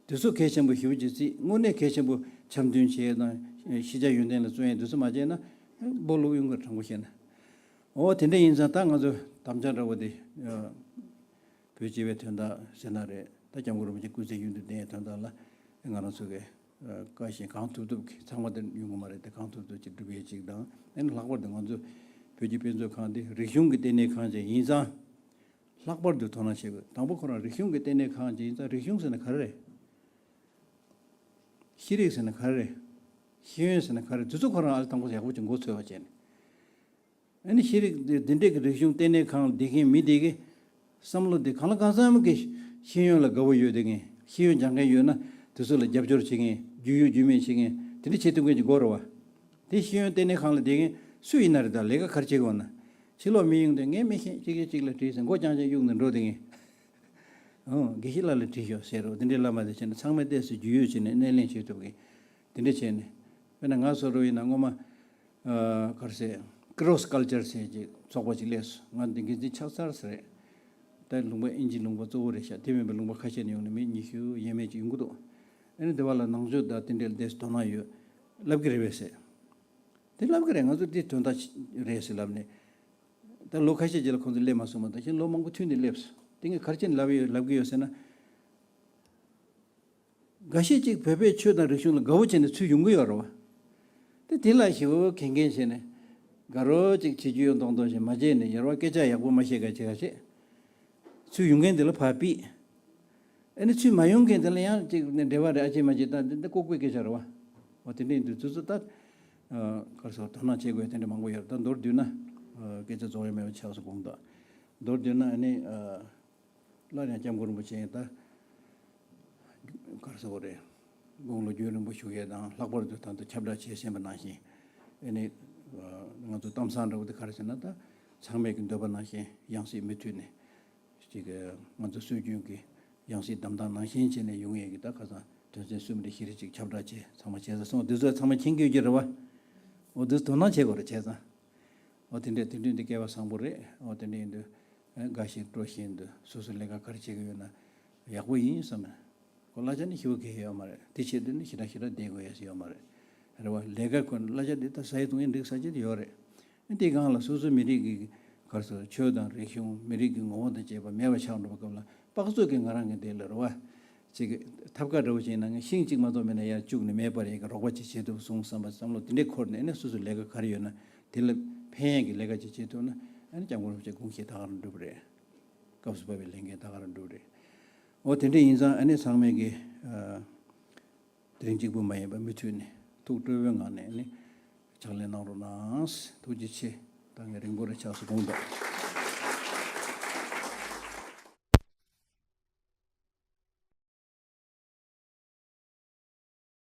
དེ་ཚོ་གལ་ཆེན་པོ་ཞེ་པོ་ཅིག་བརྩིས། དངོས་གནས་གལ་ཆེན་པོ་འཆམ་མཐུན་བྱེད་དང་ཤེས་བྱ་ཡོན་ཏན་ལ་བརྩོན་ཡས་དེ་ཚོ་མ་བྱས་ན་སྦོ་ལུག་གཡུང་དཀར་དྲང་པོ་བཤད་ན། འོ་དེ་འདྲ་ཡིན་ཙང་ད་ང་ཚོ་དམ་བཅའ་འདྲ་བོ་དེ་བོད་སྤྱི་པའི་དོན་དག་ཟེར་ན་རེད། ད་སྐྱབས་མགོན་རིན་པོ་ཆེ་སྐུ་ཚེ་ཡུན་དུ་བརྟན་ཡས་དོན་དག་ལ་ང་རང་ཚོ་གི་བཀའ་བཞིན་གང་ཐུབ་ཐུབ་ཀྱིས། ཚང་མ་དེ་ཡོང་གི་མ་རེད་དེ། གང་ཐུབ་ཐུབ་ཀྱིས་སྒྲུབ་ཡས་ཅིག་དང་། ཨ་ནི་ལྷག་པར་དུ་ང་ཚོ་བོད་ཀྱི་དཔེ་མཛོད་ཁང་འདི་རིག་གཞུང་གི་ལྟེ་གནས་ཁང་ཅིག་ཡིན་ཙང་། ལྷག་པར་དུ་དོ་སྣང་བྱེད་དགོས། དང་པོ་ཁོ་རང་རིག་གཞུང་གི་ལྟེ་གནས་ཁང་ཅིག་ཡིན་ཙང་། རིག་གཞུང་ཟེར་ན་ག་རེ་རེད། ཤེས་རིག་ཟེར་ན་ག་རེ་རེད། ཤེས་ཡོན་ཟེར་ན་ག་རེ་རེད། དེ་ཚོ་ཁོ་རང་ཨ་ལ་དང་པོ་ཡག་པོ་ཅིག་མགོ་འཚོས་པ་བྱས་ནས། ཨ་ནི་ཤེས་རིག་འདི་འདི་འདྲས་ཀྱི་རིག་གཞུང་ལྟེ་གནས་ཁང་ལ་བསྡད་མཁན་མི་དེ་གི་བསམ་བློ་དེ་གང་ལ་གང་འཚམ་གྱི་ཤེས་ཡོན་ལ་དགའ་བོ་ཡོད་དེ་མཁན། ཤེས་ཡོན་སྦྱང་མཁན་ཡོད་ན་དེ་ཚོ་ལ་རྒྱབ་སྐྱོར་བྱེད་མཁན། རྒྱུས་ཡོད་རྒྱུས་མེད་བྱེད་མཁན་དེ་འདྲ་བྱེད་ཐུབ་མཁན་ཅིག་དགོས་རེད་བ། དེ་ཤེས་ཡོན་ལྟེ་གནས་ཁང་ལ་བསྡད་མཁན་སུ་ཡིན་ན་རེད། ད་ལས་ཀ་ག་རེ་བྱེད་དགོས་ན། ཕྱི་ལོགས་མི་ཡོང་དུས་ངས་མི་ཤེས། གཅིག་གིས་གཅིག་ལ་དྲིས་ཟེར། མགོ་རྐྱང་རྐྱང་གཡུག་ནས་འགྲོ་བསྡད་མཁན། ཨོ། དགེ་བཤེས་ལགས་ལ་དྲིས་ཤོག་ཟེར་རོ། དེ་འདྲའི་ལབ་མ་བསྡད་བྱས་ནས་ཚང་མས་ཏོག་ཙམ་རྒྱུས་ཡོད་བྱས་ནས་སྣེ་ལེན་བྱེད་ཐུབ་མཁན་དེ་འདྲ་བྱས་ནས། དཔེར་ན་ང་བཟོ་འདྲ་ཡིན་ན་སྔོན་མ། ཨ། ག་རེ་ཟེར། ཀི་རོ་སི་ཀལ་ཅར་ཟེར་གྱི་ཚོགས་པ་ཅིག་སླེབས་སོང་། ང་འདི་འགན་འཛིན་ཆགས་ཚར་ཟེར། ད་ལུང་པ་དབྱིན་ཇི་ལུང་པ་གཙོ་བོ་རེད་ཤག་དེ་མིན་པའི་ལུང་པ་ཁ་ཤས་ནས་ཡོང་ནས་མི་ཉི་ཤུ་ཡས་མས་ཅིག་ཡོང་གི་འདུག་ཨ་ནི་དེ་བ་ལ་ནང་ཆོས་དང་དེ་འདྲའི་ལ་དེ་དོ་སྣང་ཡོད། ལབ་ཀྱི་རེད་པས་ཟེར། དེ་ལབ་ཀྱི་རེད། ང་ཚོ་དེ་དོན་དག་རེད་ཟེར་ལབ་ནས། ད་ལོ་ཁ་ཤས་རྗེས་ལ་ཁོང་ཚོ་སླེབས་མ་སོང་བ་དང་། གཞན་ལོ་མང་པོ་མཐུད་ནས་སླེབས་སོང་། དེ་ངས་ག་རེ་བྱས་ནས་ལབ་ཡོད་ལབ་ཀྱི་ཡོད་ཟེར་ན། འགའ་ཤས་ཅིག་བོད་པའི་ཆོས་དང་རིག་གཞུང་ལ་དགའ་བོ་བྱས་ནས་ཚུར་ཡོང་གི་ཡོད་རེད་བ། དེ་དེ་ལ་ཞེ་པོ་གན་གན་བྱས་ནས་དགའ་རོགས་ཅིག་བྱེད་རྒྱུ་ཡོད་མདོག་མདོག་བྱས་མ་བྱས་ནས། ཡར་བ་སྐད་ཆ་ཡག་པོ་མ་བཤད་ག་བྱེད་ག་བྱེད། ཚུར་ཡོང་མཁན་དེ་ལ་ཕར་ཕུད། ཨ་ནི་ཚུར་མ་ཡོང་མཁན་དེ་ལ་ཡང་ཅིག་ནས་འབྲེལ་བ་རེད། ཨ་ཅེ་མ་ཅེ་ད་འདི་འདི་ལྐོག་པའི་སྐད་ཆ་རེད་བ། འོ་དེ་འདྲ་ཡིན་དུས་ཚོད་ཚོད་ད། ཨ། ག་རེ་ཟེར། དོ་སྣང་བྱེད་དགོས་དེ་འདྲ་མང་པོ་ཡོད་རེད། ད་མདོར་བསྡུས་ན། ཨ། སྐད་ཆ་རྫོགས་ཡ་མེད་པ་ཆགས་སོང་དགོངས་དག་མདོར་བསྡུས་ན་ཨ་ནི། ཨ། སླར་ཡང་སྐྱབས་མགོན་རིན་པོ་ཆེ་ད་ག་རེ་ཟེར་དགོས་རེད། དགུང་ལོ་རྒྱུན་རིང་པོ་བཞུགས་ཡས་དང་། ལྷག་པར་དུ་ད་ལྟ་ཁྱབ་བསྒྲགས་བྱས་ཟིན་པ་ནང་བཞིན། ཨ་ནི། ཨ། ང་ཚོ་གཏམ་བཟང་འདྲ་བོ་དེ་ག་རེ་ཟེར་ན། ད་ཚང་མས་ཀྱི་འདོད་པ་ནང་བཞིན་ཡང་སྲིད་མུ་མཐུད་ནས་ཅིག་ང་ཚོ་སྲོལ་རྒྱུན་གྱི་ཡང་སྲིད་བདམས་སྟངས་ནང་བཞིན་བྱས་ནས་ཡོང་ཡས་ཀྱི་ད་ཁ་སང་དོན་ཚན་གསུམ་རེ་བཞི་རེ་ཅིག་ཁྱབ་བསྒྲགས་བྱས། ཚང་མ་བྱས་ཚར་སོང་། འདི་ཚོ་ཚང་མ་མཁྱེན་གྱི་ཡོད་ཀྱི་རེད་བ། འོ་འདི་དོ་སྣང་བྱེད་དགོས་རེད་བྱས་ཙང་། འོ་དེ་འདྲས་དེ་འདྲས་འདི་སྐལ་བ་བཟང་པོ་རེད། འོ་དེ་འདྲས་ཡིན་དུས། ཨ། དགའ་བཞིན་སྤྲོ་བཞིན་དུ་སོ་སོ་ལས་ཀ་ག་རེ་བྱེད་ཀྱི་ཡོད་ན་ཡག་པོ་ཡིན་བསམ་ནས། ཁོ་གླ་ཆ་ནི་ཞེ་པོ་གལ་ཡོད་མ་རེད། དེ་ཆེད་དུ་ནི་ཞེ་དྲག་ཞེ་དྲག་བསྡད་དགོས་ཡ་ཞིག་ཡོད་མ་རེད། རེད་བ། ལས་ཀ་ཁོ་ན་གླ་ཆ་འདི་ད་ཟ་ཡི་འཐུང་ཡི་འགྲིག་ས་ཅིག་ཡོད་རེད། ཨ། དེའི་སྒང་ལ་སོ་སོ་མི་རིགས་ཀྱི་ག་རེ་ཟེར། ཆོས་དང་རིག་གཞུང་། མི་རིགས་ཀྱི་ངོ་བོ་དང་བཅས་པ་མེད་པ་ཆགས་འགྲོ་བའི་སྐབས་ལ། དཔག་ཚོད་ཀྱིས་ང་རང་གི་འདི་ལ་རེད་བ། ཅིག་ཐབ་ཀ་འདྲ་བོ་ཅིག་ནང་ཤིང་གཅིག་མ་གཏོགས་མེད་ན་ཡར་བཅུག་ནས་མེ་སྤར་ཡས་ཀྱི་རོགས་པ་ཅིག་བྱེད་ཐུབ་སོང་བསམ་པ་བསམ་བློ་དེ་འདྲས་འཁོར་ནས། ཨ་ནི་སོ་སོའི་ལས་ཀ་ག་རེ་ཡོད་ན་དེ་ལ་ཕན་ཡས་ཀྱི་ལས་ཀ་ཅིག་བྱེད་ཐུབ་ན། ཨ་ནི་སྐྱབས་མགོན་རིན་པོ་ཆེ་དགོངས་བཞེད་ད་ག་རང་འགྲུབ་རེད། སྐབས་སུ་བབས་པའི་ལས་འགན་ད་ག་རང་འགྲུབ་རེད། འོ་དེ་འདྲ་ཡིན་ཙང་ཨ་ནི་ཚང་མས་ཀྱི། ཨ། དེ་རིང་གཅིག་པུ་མ་ཡིན་པར་མུ་མཐུད་ནས་ཐུགས་སྤྲོ་བོའི་ངང་ནས་ཨ་ནི་ཕྱག་ལས་གནང་རོགས་གནང་། ཐུགས་རྗེ་ཆེ། ད་ངས་རིང་པོ་རེ་ཆགས་སོང་དགོངས་དག